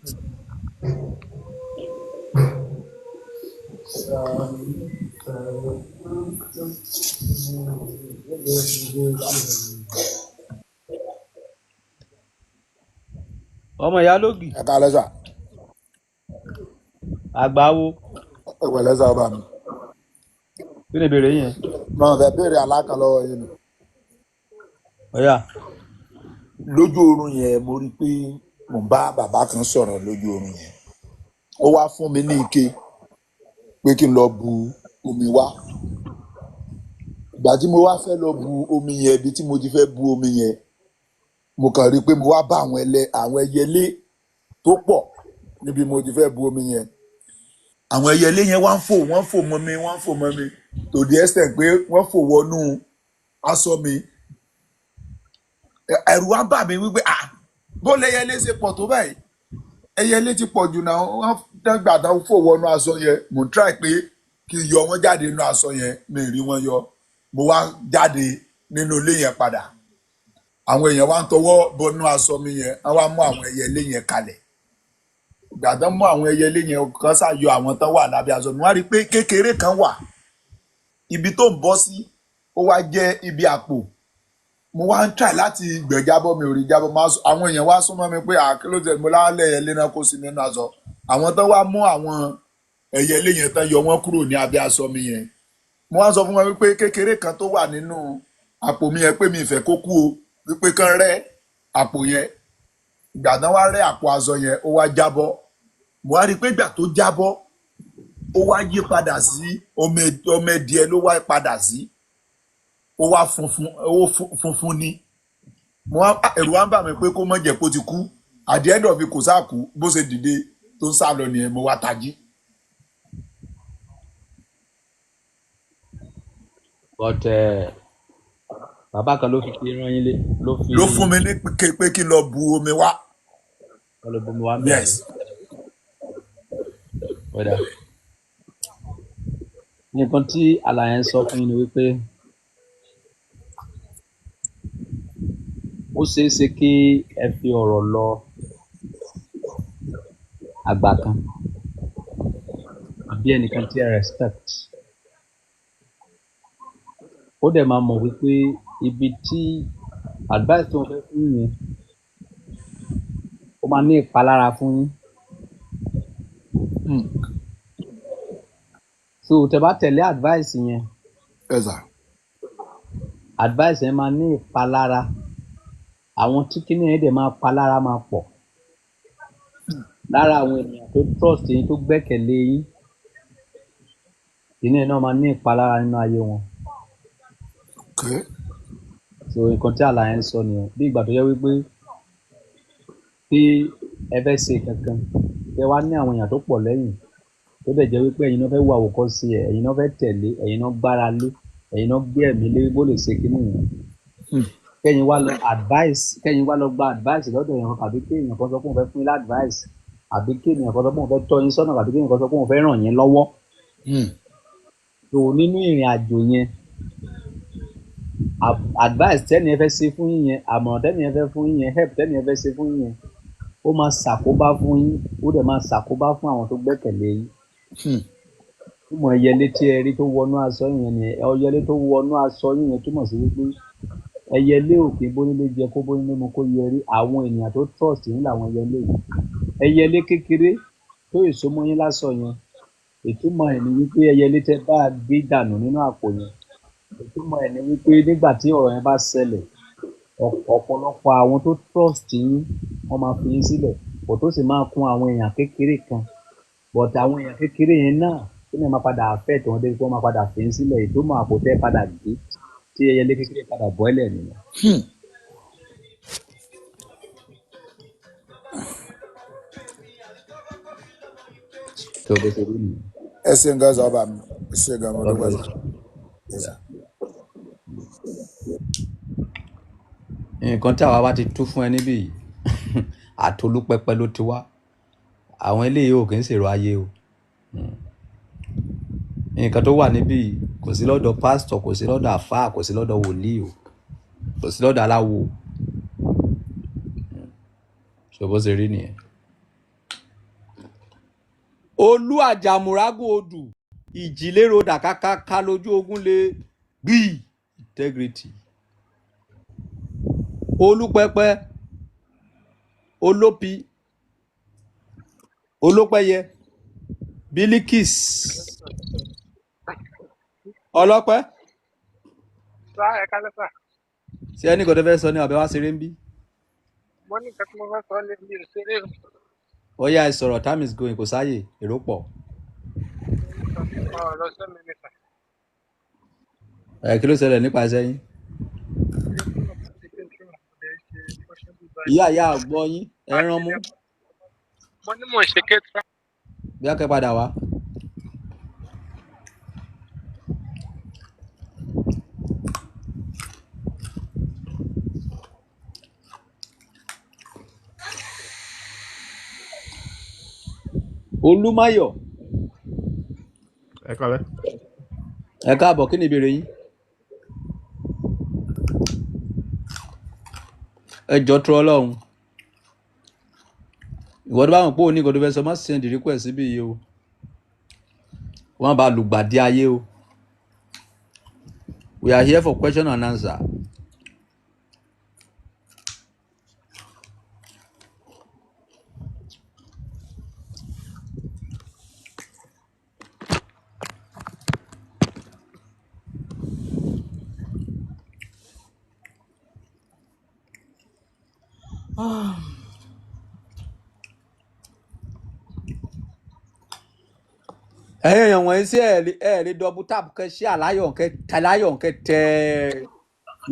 Ọmọ ìyá lógì. Ẹ káalẹ́ sà. Àgbáwo. Ẹ pẹ̀lẹ́ sà, ọba mi. Kí ni ìbéèrè yín yẹn? Mo fẹ́ béèrè alákan lọ́wọ́ yín ni. Ọ̀yà. Lójú oorun yẹn, mo rí i pé mò ń bá bàbá kan sọ̀rọ̀ lójú oorun yẹn. Ó wá fún mi ní ike pé kí n lọ bu omi wá. Ìgbà tí mo wá fẹ́ lọ bu omi yẹn, ibi tí mo ti fẹ́ bu omi yẹn, Mo kàn rí i pé mo wá bá àwọn ẹlẹ àwọn ẹyẹlé tó pọ̀ níbi mo ti fẹ́ bu omi yẹn. Àwọn ẹyẹlé yẹn wá ń fò, wọ́n ń fò mọ́ mi, wọ́n ń fò mọ́ mi, to the extent pé wọ́n fò wọnú aṣọ mi. Ẹ̀rù wá bà mí wípé, ah, bó lẹyẹlé ṣe pọ̀ tó báyìí? Ẹyẹlé ti pọ̀ jù náà. Wọ́n dàgbà tán fò wọnú aṣọ yẹn. Mo ń try pé kí n yọ wọ́n jáde nínú aṣọ yẹn, mi ì rí wọn yọ. Mo wá jáde nínú ilé yẹn padà. Àwọn èèyàn wá ń tọwọ́ bọnú aṣọ mi yẹn, wọ́n wá mú àwọn ẹyẹlé yẹn kalẹ̀. Ìgbà tán mú àwọn ẹyẹlé yẹn kan ṣàyọ àwọn tán wà lábẹ́ aṣọ mi, wọ́n á rí i pé kékeré kan wà ibi tó ń bọ́ sí, ó wá jẹ́ ibi àpò. Mo wá ń try láti gbẹ̀jábọ́, mi ò rí jábọ́. Àwọn èèyàn wá súnmọ́ mi pé àkílódé mo lálẹ́ ẹyẹlé náà kó sí mi nínú aṣọ. Àwọn tán wá mú àwọn ẹyẹlé yẹn tán yọ wọ́n kúrò ní abẹ́ aṣọ mi yẹn, mo wá sọ fún wọn wípé kékeré kan tó wà nínú àpò mi yẹn, pé mi ìfẹ́ kó kú o, wípé kán rẹ́ àpò yẹn. Ìgbà tán wá rẹ́ àpò aṣọ yẹn, ó wá jábọ́. Mo wá rí i pé ìgbà tó jábọ́, ó wá yí padà sí ọmọ ẹdìẹ ló wá padà sí, ó wá funfun, ó funfun ni. Mo wá, ẹ̀rù wá ń bà mí pé kó má jẹ́ kó ti kú. At the end of it, kò sáà kú. Bó ṣe dìde tó ń sá lọ nìyẹn, mo wá tají. But bàbá kan ló fi kí rán yín lé ló fi Ló fún mi ní pé kí n lọ bu omi wá. Kọ́ ló bomi wá ń bẹ̀. Yes. Ọ̀dà, nǹkan tí àlàyé ń sọ fún yín ni wípé ó ṣeé ṣe kí ẹ fi ọ̀rọ̀ lọ àgbà kan àbí ẹnìkan tí ẹ respect, ó dẹ̀ máa mọ̀ wípé ibi tí advice tí wọ́n fẹ́ fún yín yẹn, ó máa ní ìpalára fún yín. So tẹ bá tẹ̀lé advice yẹn, Yes sir. advice yẹn máa ní ìpalára. Àwọn tí kíní yẹn dẹ̀ máa palára máa pọ̀ lára àwọn ènìyàn tó trust yín, tó gbẹ́kẹ̀lé yín. Kíní yẹn náà máa ní ìpalára nínú ayé wọn. Okay. So nǹkan tí àlàyé ń sọ nìyẹn. Bí ìgbà tó yẹ wípé tí ẹ fẹ́ ṣe kankan, tẹ wá ní àwọn èèyàn tó pọ̀ lẹ́yìn, tó dẹ̀ jẹ́ wípé ẹ̀yin náà fẹ́ wo àwòkọ́ṣe ẹ̀, ẹ̀yin náà fẹ́ tẹ̀lé, ẹ̀yin náà gbára lé, ẹ̀yin náà gbé ẹ̀mí lé bó lè ṣe kíní yẹn, kẹ́yìn wá lọ advice, kẹ́yìn wá lọ gba advice lọ́dọ̀ èèyàn kan, àbí kí èèyàn kan sọ pé òun fẹ́ fún yín advice, àbí kí èèyàn kan sọ pé òun fẹ́ tọ́ yín sọ́nà, àbí kí èèyàn kan sọ pé òun fẹ́ ràn yín lọ́wọ́. So nínú ìrìn àjò yẹn, advice tẹ́ni ẹ fẹ́ ṣe fún yín yẹn, àmọ̀ràn tẹ́ni ẹ fẹ́ fún yín yẹn, help tẹ́ni ẹ fẹ́ ṣe fún yín yẹn, ó máa ṣàkóbá fún yín, ó dẹ̀ máa ṣàkóbá fún àwọn tó gbẹ́kẹ̀lé yín. Túmọ̀ ẹyẹlé tí ẹ rí tó wọnú aṣọ yẹn ni, ẹyẹlé tó wọnú aṣọ yín yẹn túmọ̀ sí wípé ẹyẹlé ò kí bónílé jẹ kó bónílé mu kó yẹrí. Àwọn ènìyàn tó trust yín làwọn ẹyẹlé yìí. Ẹyẹlé kékeré tó èso mọ́ yín lásọ yẹn, ìtumọ̀ ẹ̀ ni wípé ẹyẹlé tẹ bá a gbé dànù nínú àpò yẹn, ìtumọ̀ ẹ̀ ni wípé nígbà tí ọ̀rọ̀ yẹn bá ṣẹlẹ̀, ọ̀pọ̀lọpọ̀ àwọn tó trust yín, wọ́n máa fi yín sílẹ̀, kò tó sì máa kún àwọn èèyàn kékeré kan. But àwọn èèyàn kékeré yẹn náà, kí ni máa padà affect wọn débi pé wọ́n máa padà fi yín sílẹ̀? Ìtumọ̀ àpò tẹ́ padà gbé tí ẹyẹlé kékeré padà bọ́ẹ̀lẹ̀ nìyẹn. Tó bó ṣe rí nìyẹn. Ẹ ṣeun gan sọ ọba mi, ẹ ṣe gan, mo God dúpẹ́ bless sọ. you. Yes sir. Nǹkan tí àwa bá ti tú fún ẹ níbí yìí, àtolúpẹpẹ ló ti wá. Àwọn eléyìí ò kì í ṣèrò ayé o. Nǹkan tó wà níbí yìí kò sí lọ́dọ̀ pásítọ̀, kò sí lọ́dọ̀ àfáà, kò sí lọ́dọ̀ wòlíì o, kò sí lọ́dọ̀ aláwo o. Ṣé bó ṣe rí nìyẹn. Olú àjàmùrágùn odù ìjìlérò dàkákáká lójú ogun lè gbì integrity. Olúpẹpẹ, olópi, olópẹyẹ, Bilikis, ọlọpẹ. Sá ẹ kálẹ́ sà. Ṣé ẹnì kan tó fẹ́ sọ ní ọbẹ̀ wá ṣeré ń bí? Mo ní nǹkan tí mo fẹ́ sọ lé mi ò ṣeré o. Ó yá, ẹ sọ̀rọ̀, time is going, kò sáàyè, èrò pọ̀. Mo sọ nípa ọ̀rọ̀ iṣẹ́ mi ni sà. Ẹ kí ló ṣẹlẹ̀ nípa iṣẹ́ yín? Ilé tí mo ti ṣe tí mo dẹ̀ ṣe bó ṣe ń Ìyá ìyá àgbọ̀ yín ẹ rán mú. Mo ní mò ń ṣe kétra. Bí a kẹ́ padà wá. Olúmáyọ̀. Ẹ kọ́lẹ́. Ẹ káàbọ̀, kí ni ìbéèrè yín? Ẹ jọ tó Ọlọ́run. Ìwọ tó bá mọ̀ pé òun ní nǹkan tó fẹ́ sọ, má send request síbí yìí o. Wọ́n bá lùgbàdì ayé o. We are here for question and answer. Ẹ̀yin èèyàn wọ̀nyí sí ẹ̀ lè double tap kẹ́ ṣí àláyọ̀ kẹ́ tẹ láyọ̀ kẹ́ tẹ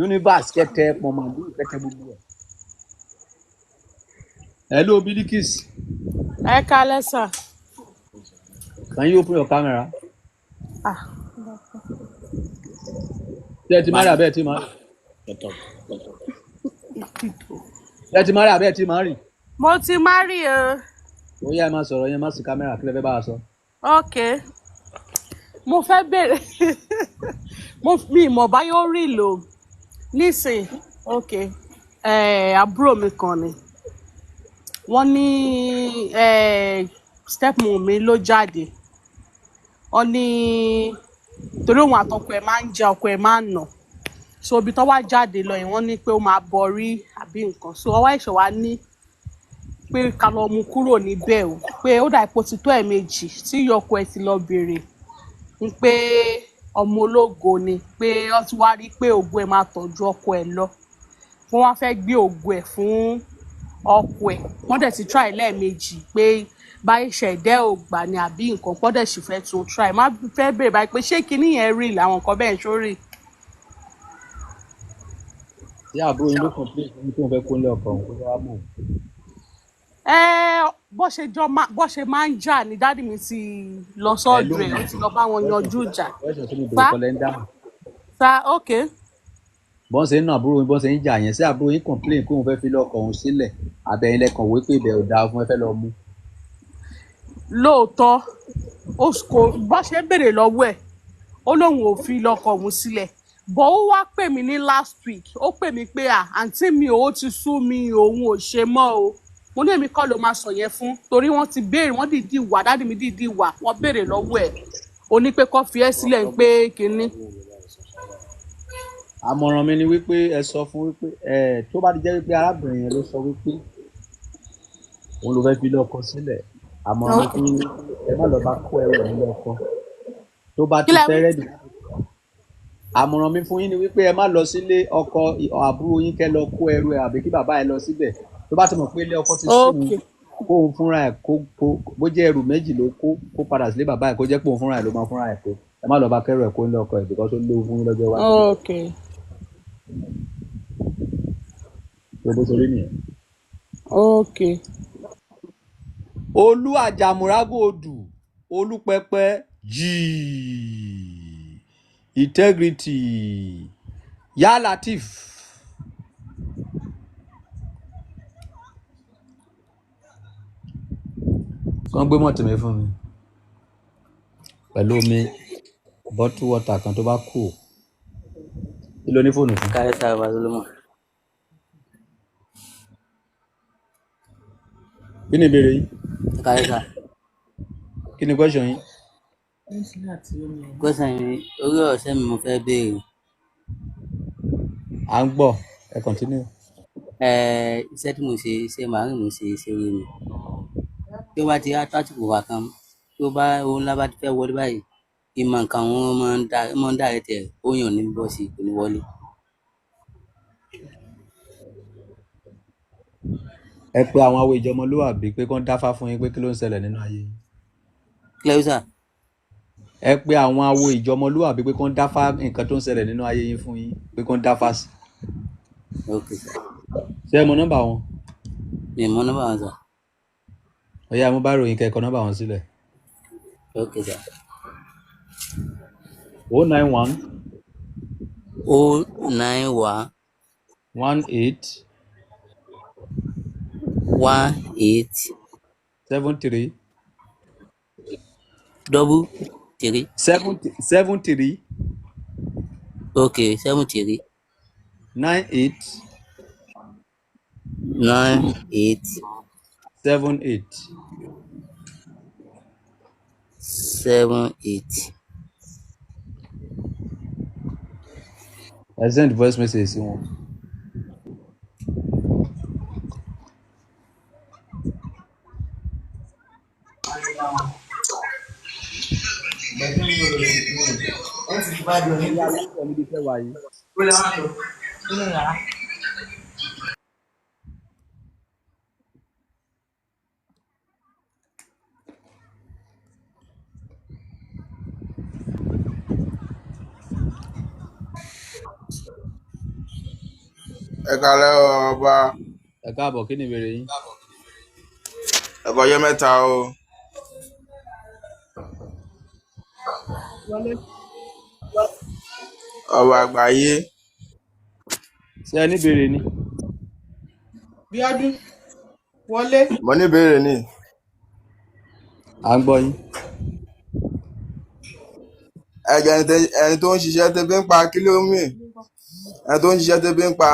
universe kẹ́ tẹ pọ̀nmọ́dún kẹ́ tẹ gbogbo ẹ̀. Hello Bilikis, Ẹ kalẹ́ sà. Can you open your camera? Ah. Ṣé ẹ ti marry àbẹ́ ẹ ti marry? Ṣé ẹ ti marry àbẹ́ ẹ ti marry? Mo ti marry o. Ó yá, ẹ máa sọ̀rọ̀ yẹn, má sí camera, kí lẹ fẹ́ bá a sọ? Ok. Mo fẹ́ bèrè. Mo mi ìmọ̀ báyọ̀ rí lò nísìn. Ok. Àbúrò mi kan ni. Wọ́n ní stepmom mi ló jáde. Wọ́n ní torí òun àtọkọ ẹ̀ máa ń jà, ọkọ ẹ̀ máa ń nà. So ibi tó wá jáde lọ yẹn, wọ́n ní pé ó máa bọrí àbí nǹkan. So ọwọ́ ìṣọ̀ wa ní pé ká lọ mú kúrò níbẹ̀ o, pé ó dà ipò ti tó ẹ̀ẹ̀mejì tí ìyọkọ ẹ̀ ti lọ bèrè ń pé ọmọ ológo ni, pé wọ́n ti wá rí i pé ògo ẹ̀ máa tọ́jú ọkọ ẹ̀ lọ, wọ́n wá fẹ́ gbé ògo ẹ̀ fún ọkọ ẹ̀. Wọ́n dẹ̀ ti try lẹ́ẹ̀mejì pé báyìí ṣẹ̀dẹ́ ò gbà ní àbí nǹkan, wọ́n dẹ̀ sì fẹ́ tún try. Má fẹ́ bèrè báyìí pé ṣé kinní yẹn rí làwọn nǹkan bẹ́ẹ̀ ṣó rí? Ṣé àbúrò yín ló complain fún yín pé òun fẹ́ kó nílé ọkọ òun kó fẹ́ wá mọ̀ òun? Ẹ bó ṣe jọ má bó ṣe máa ń jà ní daddy mi ti lọ Ẹ ló sọ́dọ̀ ẹ̀, ó ti lọ bá wọn yanjú ìjà. Question tí mo bèrè Sá kọ́ lẹ́ ń dáhùn. Sá, ok. Bọ́n ṣe ń ná àbúrò yín, bọ́n ṣe ń jà yẹn, ṣé àbúrò yín complain pé òun fẹ́ fi lọ́kọ òun sílẹ̀, àbẹ̀yìn lẹ́kàn wí pé ibẹ̀ ò dáa fún ẹ fẹ́ lọ mú? Lóòótọ́ ó kò bó ṣe ń béèrè lọ́wọ́ ẹ̀, ó lóun ò fi lọ́kọ òun sílẹ̀ bọ́. Ó wá pè mí ní last week, ó pè mí pé à àǹtí mi ò, ó ti sú mi, òun ò ṣe mọ́ o. Mo ní èmi kọ́ ló máa sọ yẹn fún, torí wọ́n ti béèrè, wọ́n dìídì wà, daddy mi dìídì wà, wọ́n béèrè lọ́wọ́ ẹ̀, ó ní pé kó fi ẹ́ sílẹ̀ ń pé kinní. Àmọ̀ràn mi ni wípé ẹ sọ fún wípé ẹ tó bá ti jẹ́ wípé arábìnrin yẹn ló sọ wípé òun ló fẹ́ fi lọ́kọ sílẹ̀, àmọ̀ràn mi fún yín ni wípé ẹ má lọ bá kó ẹrù ẹ̀ nílé ọkọ tó bá Kí ti lẹ fẹ́ wí? Ready. Àmọ̀ràn mi fún yín ni wípé ẹ má lọ sílé ọkọ àbúrò yín kẹ́ lọ kó ẹrù ẹ̀, àbí kí bàbá ẹ lọ síbẹ̀. Tó bá ti mọ̀ pé ilé ọkọ ti sú òun, kó òun fúnra ẹ̀ kó bó jẹ́ ẹrù méjì ló kó, kó padà sílé bàbá ẹ̀, kó jẹ́ pé òun fúnra ẹ̀ ló máa fúnra ẹ̀ kó. Ẹ má lọ bá kẹ́rù ẹ̀ kó nílé ọkọ ẹ̀, because ó léwu fún yín lọ́jọ́ iwájú. Ok. Tó bó ṣe rí nìyẹn. Ok. Olú àjàmúrágò odù olúpẹpẹ jìí integrity yá Latif. Kàn gbé mọ́tò mi fún mi pẹ̀lú omi bottle water kan tó bá kù. Kí ló ní fóònù fún? Káyọ̀ sáà bá Solomon. Kí ni ìbéèrè yín? Káyọ̀ sáà. Kí ni question yín? Question mi, orí ọ̀sẹ̀ mi mo fẹ́ béèrè. À ń gbọ́, ẹ continue. Iṣẹ́ tí mo ṣe, iṣẹ́ màálù mo ṣe, iṣẹ́ orí mi. Tí ó bá ti tásìkò wà kan, tí ó bá owó ńlá bá ti fẹ́ wọlé báyìí, ìmọ̀ nǹkan wọn máa ń dà rẹ̀ tẹ̀, ó yàn ní bọ́ọ̀sì kò ní wọlé. Ẹ pé àwọn awo ìjọmọlúwàbí pé kán dáfá fún yín pé kí ló ń ṣẹlẹ̀ nínú ayé yín. Kílẹ̀ sà? Ẹ pé àwọn awo ìjọmọlúwàbí pé kán dáfá nǹkan tó ń ṣẹlẹ̀ nínú ayé yín fún yín, pé kán dáfá sí. Ok sà. Ṣé ẹ mọ nọ́mbà wọn? Mi ì mọ nọ́mbà wọn sà. Ó yá, mú báírò yín kẹ́ ẹ kọ nọ́mbà wọn sílẹ̀. Ok sà. 091 091 18 18 73 33 7 73 Ok, 73 98 98 78. 78. Ẹ send voice message sí wọn. Ìyá aláǹkọ̀ níbi tẹ́ wà yìí. Ẹ kalẹ ọba. Ẹ káàbọ̀, kí ni ìbéèrè yín? Ẹkọ ọjọ mẹta o. Wọlé. Ọba àgbáyé. Ṣé ẹ ní ìbéèrè ni? Bíọ́dún wọlé. Mo ní ìbéèrè ni. À ń gbọ́ yín. Ẹjọ, ẹni tó ń ṣiṣẹ́ tẹbí ń pa, kí ló mì ẹni tó ń ṣiṣẹ́ tẹbí ń pa?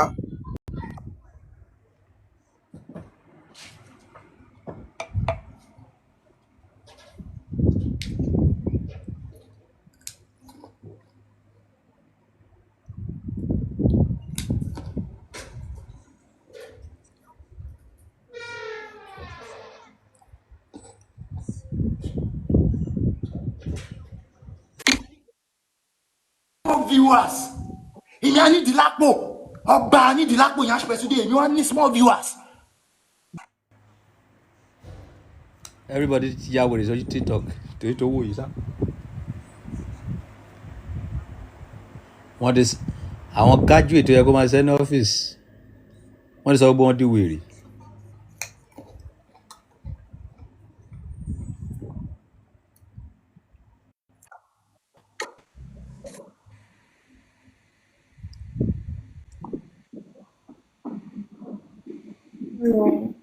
Small viewers, èmi á nídìí lápò, ọba á nídìí lápò yẹn aṣọ èmi wá ní small viewers. Everybody ti ya wèrè sójú TikTok torí tó wò yìí sá. Wọ́n ti àwọn graduate tó yẹ kó máa ṣiṣẹ́ ní ọ́fíìsì, wọ́n ti sọ gbogbo wọn di wèrè. No.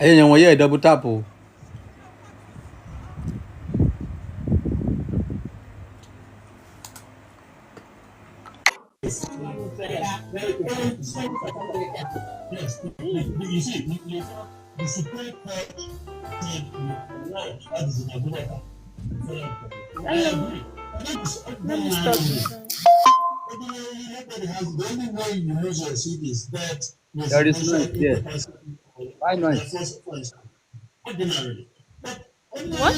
Ẹ̀yin èèyàn wọ̀nyí, ẹ̀ double tap o. Hello. Let me stop this one. There is noise there. Why noise? What?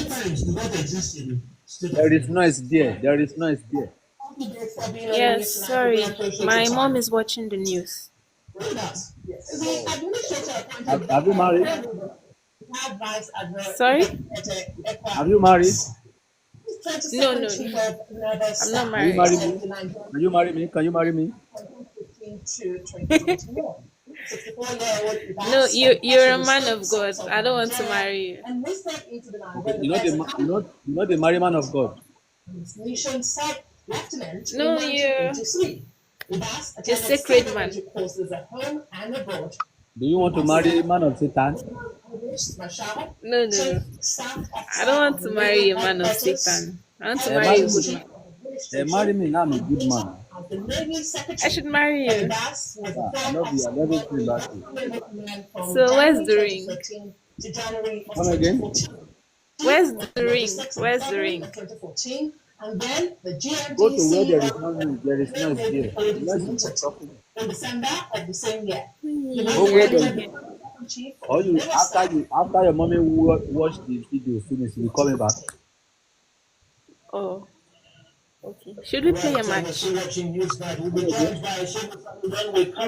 There is noise there. There is noise there. Yes, sorry. My mom is watching the news. Have you married? Sorry? Have you married? No. I'm not Can you married. marry me? Can you marry me? Can you marry me? No, you're a man of God. I don't want to marry you. Okay, you not the married man of God. No, you're a sacred man. Do you want to marry man of Satan? No. I don't want to marry a man of Satan. I want to Eh, marry marry a good me. man. Eh, marry me now. I'm a good man. I should marry you. Yeah, I love you. I love everything about you. So where's the ring? Come again? Where's the ring? Where's the ring? Go to where there is no noise. There is noise there. The noise is disturbing. Go where there is, or you after your mommy watch the video finish, you will coming back. Oh, okay. Should we play a match? Come again.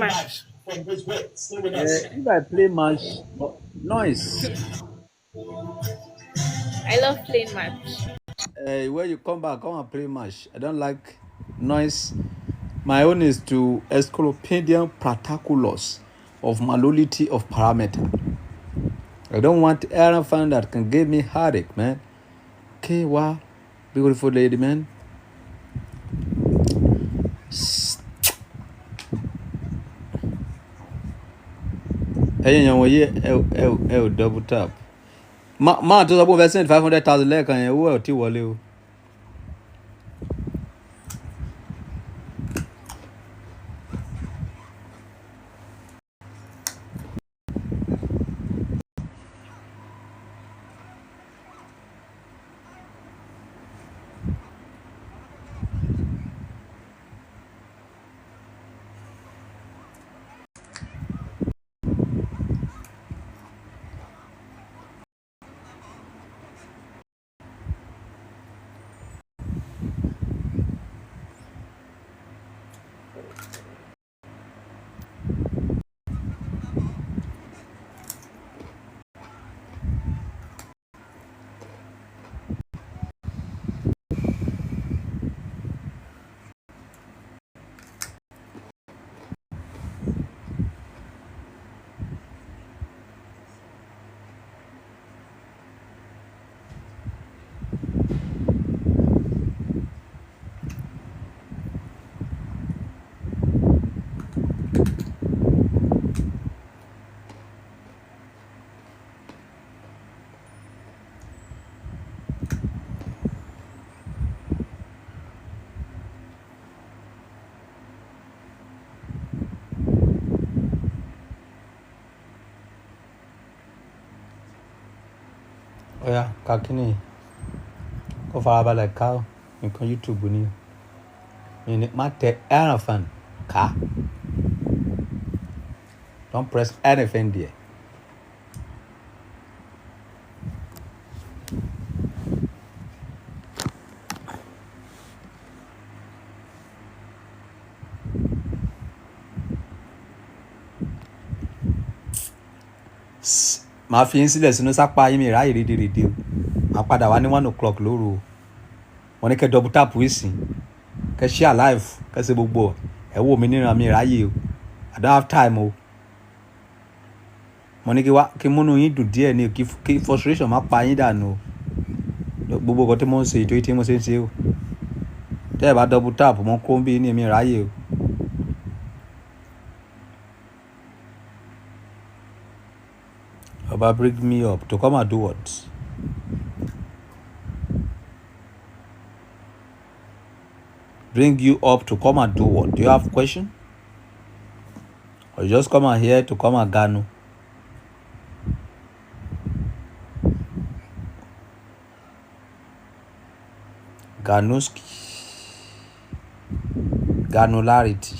Match. If I play match, noise. I love playing match. When you come back, come and play match. I don't like noise. My own is to Escolopidium Prataculus of malolity of parameter. I don't want anything that can give me headache, man. Okay, wow. Beautiful lady, man. Ẹ̀yin èèyàn wọ̀nyí, ẹ ò double tap. Máa tó sọ pé òun fẹ́ send 500,000 lẹ́ẹ̀kan yẹn, owó ẹ̀ ò tí wọlé o. Ọ̀ya, ka kíní kó farabalẹ̀ ká o. Nǹkan YouTube ni o. Mi ní má tẹ anything ká. Don't press anything there. Màá fi yín sílẹ̀ sínú sápá yín, mi ráyè rédèrèdè o. Màá padà wá ní 1 o'clock lóru o. Wọ́n ní kẹ́ double tap ìsìn, kẹ́ share live, kẹ́ ṣe gbogbo ẹ̀. Wò mí níran, mi ráyè o. I don't have time o. Mo ní kí wá kí múnú yín dùn díẹ̀ ni o, kí frustration má pa yín dànù o. Gbogbo nǹkan tí mo ń ṣe, ìtòyí tí mo ṣe ń ṣe o. Tẹ́ ẹ bá double tap, mo kó ń bí ní mi ráyè o. Baba, bring me up to come and do what? Bring you up to come and do what? Do you have question? Or you just come and here to come and ganu? Ganuski. Granularity.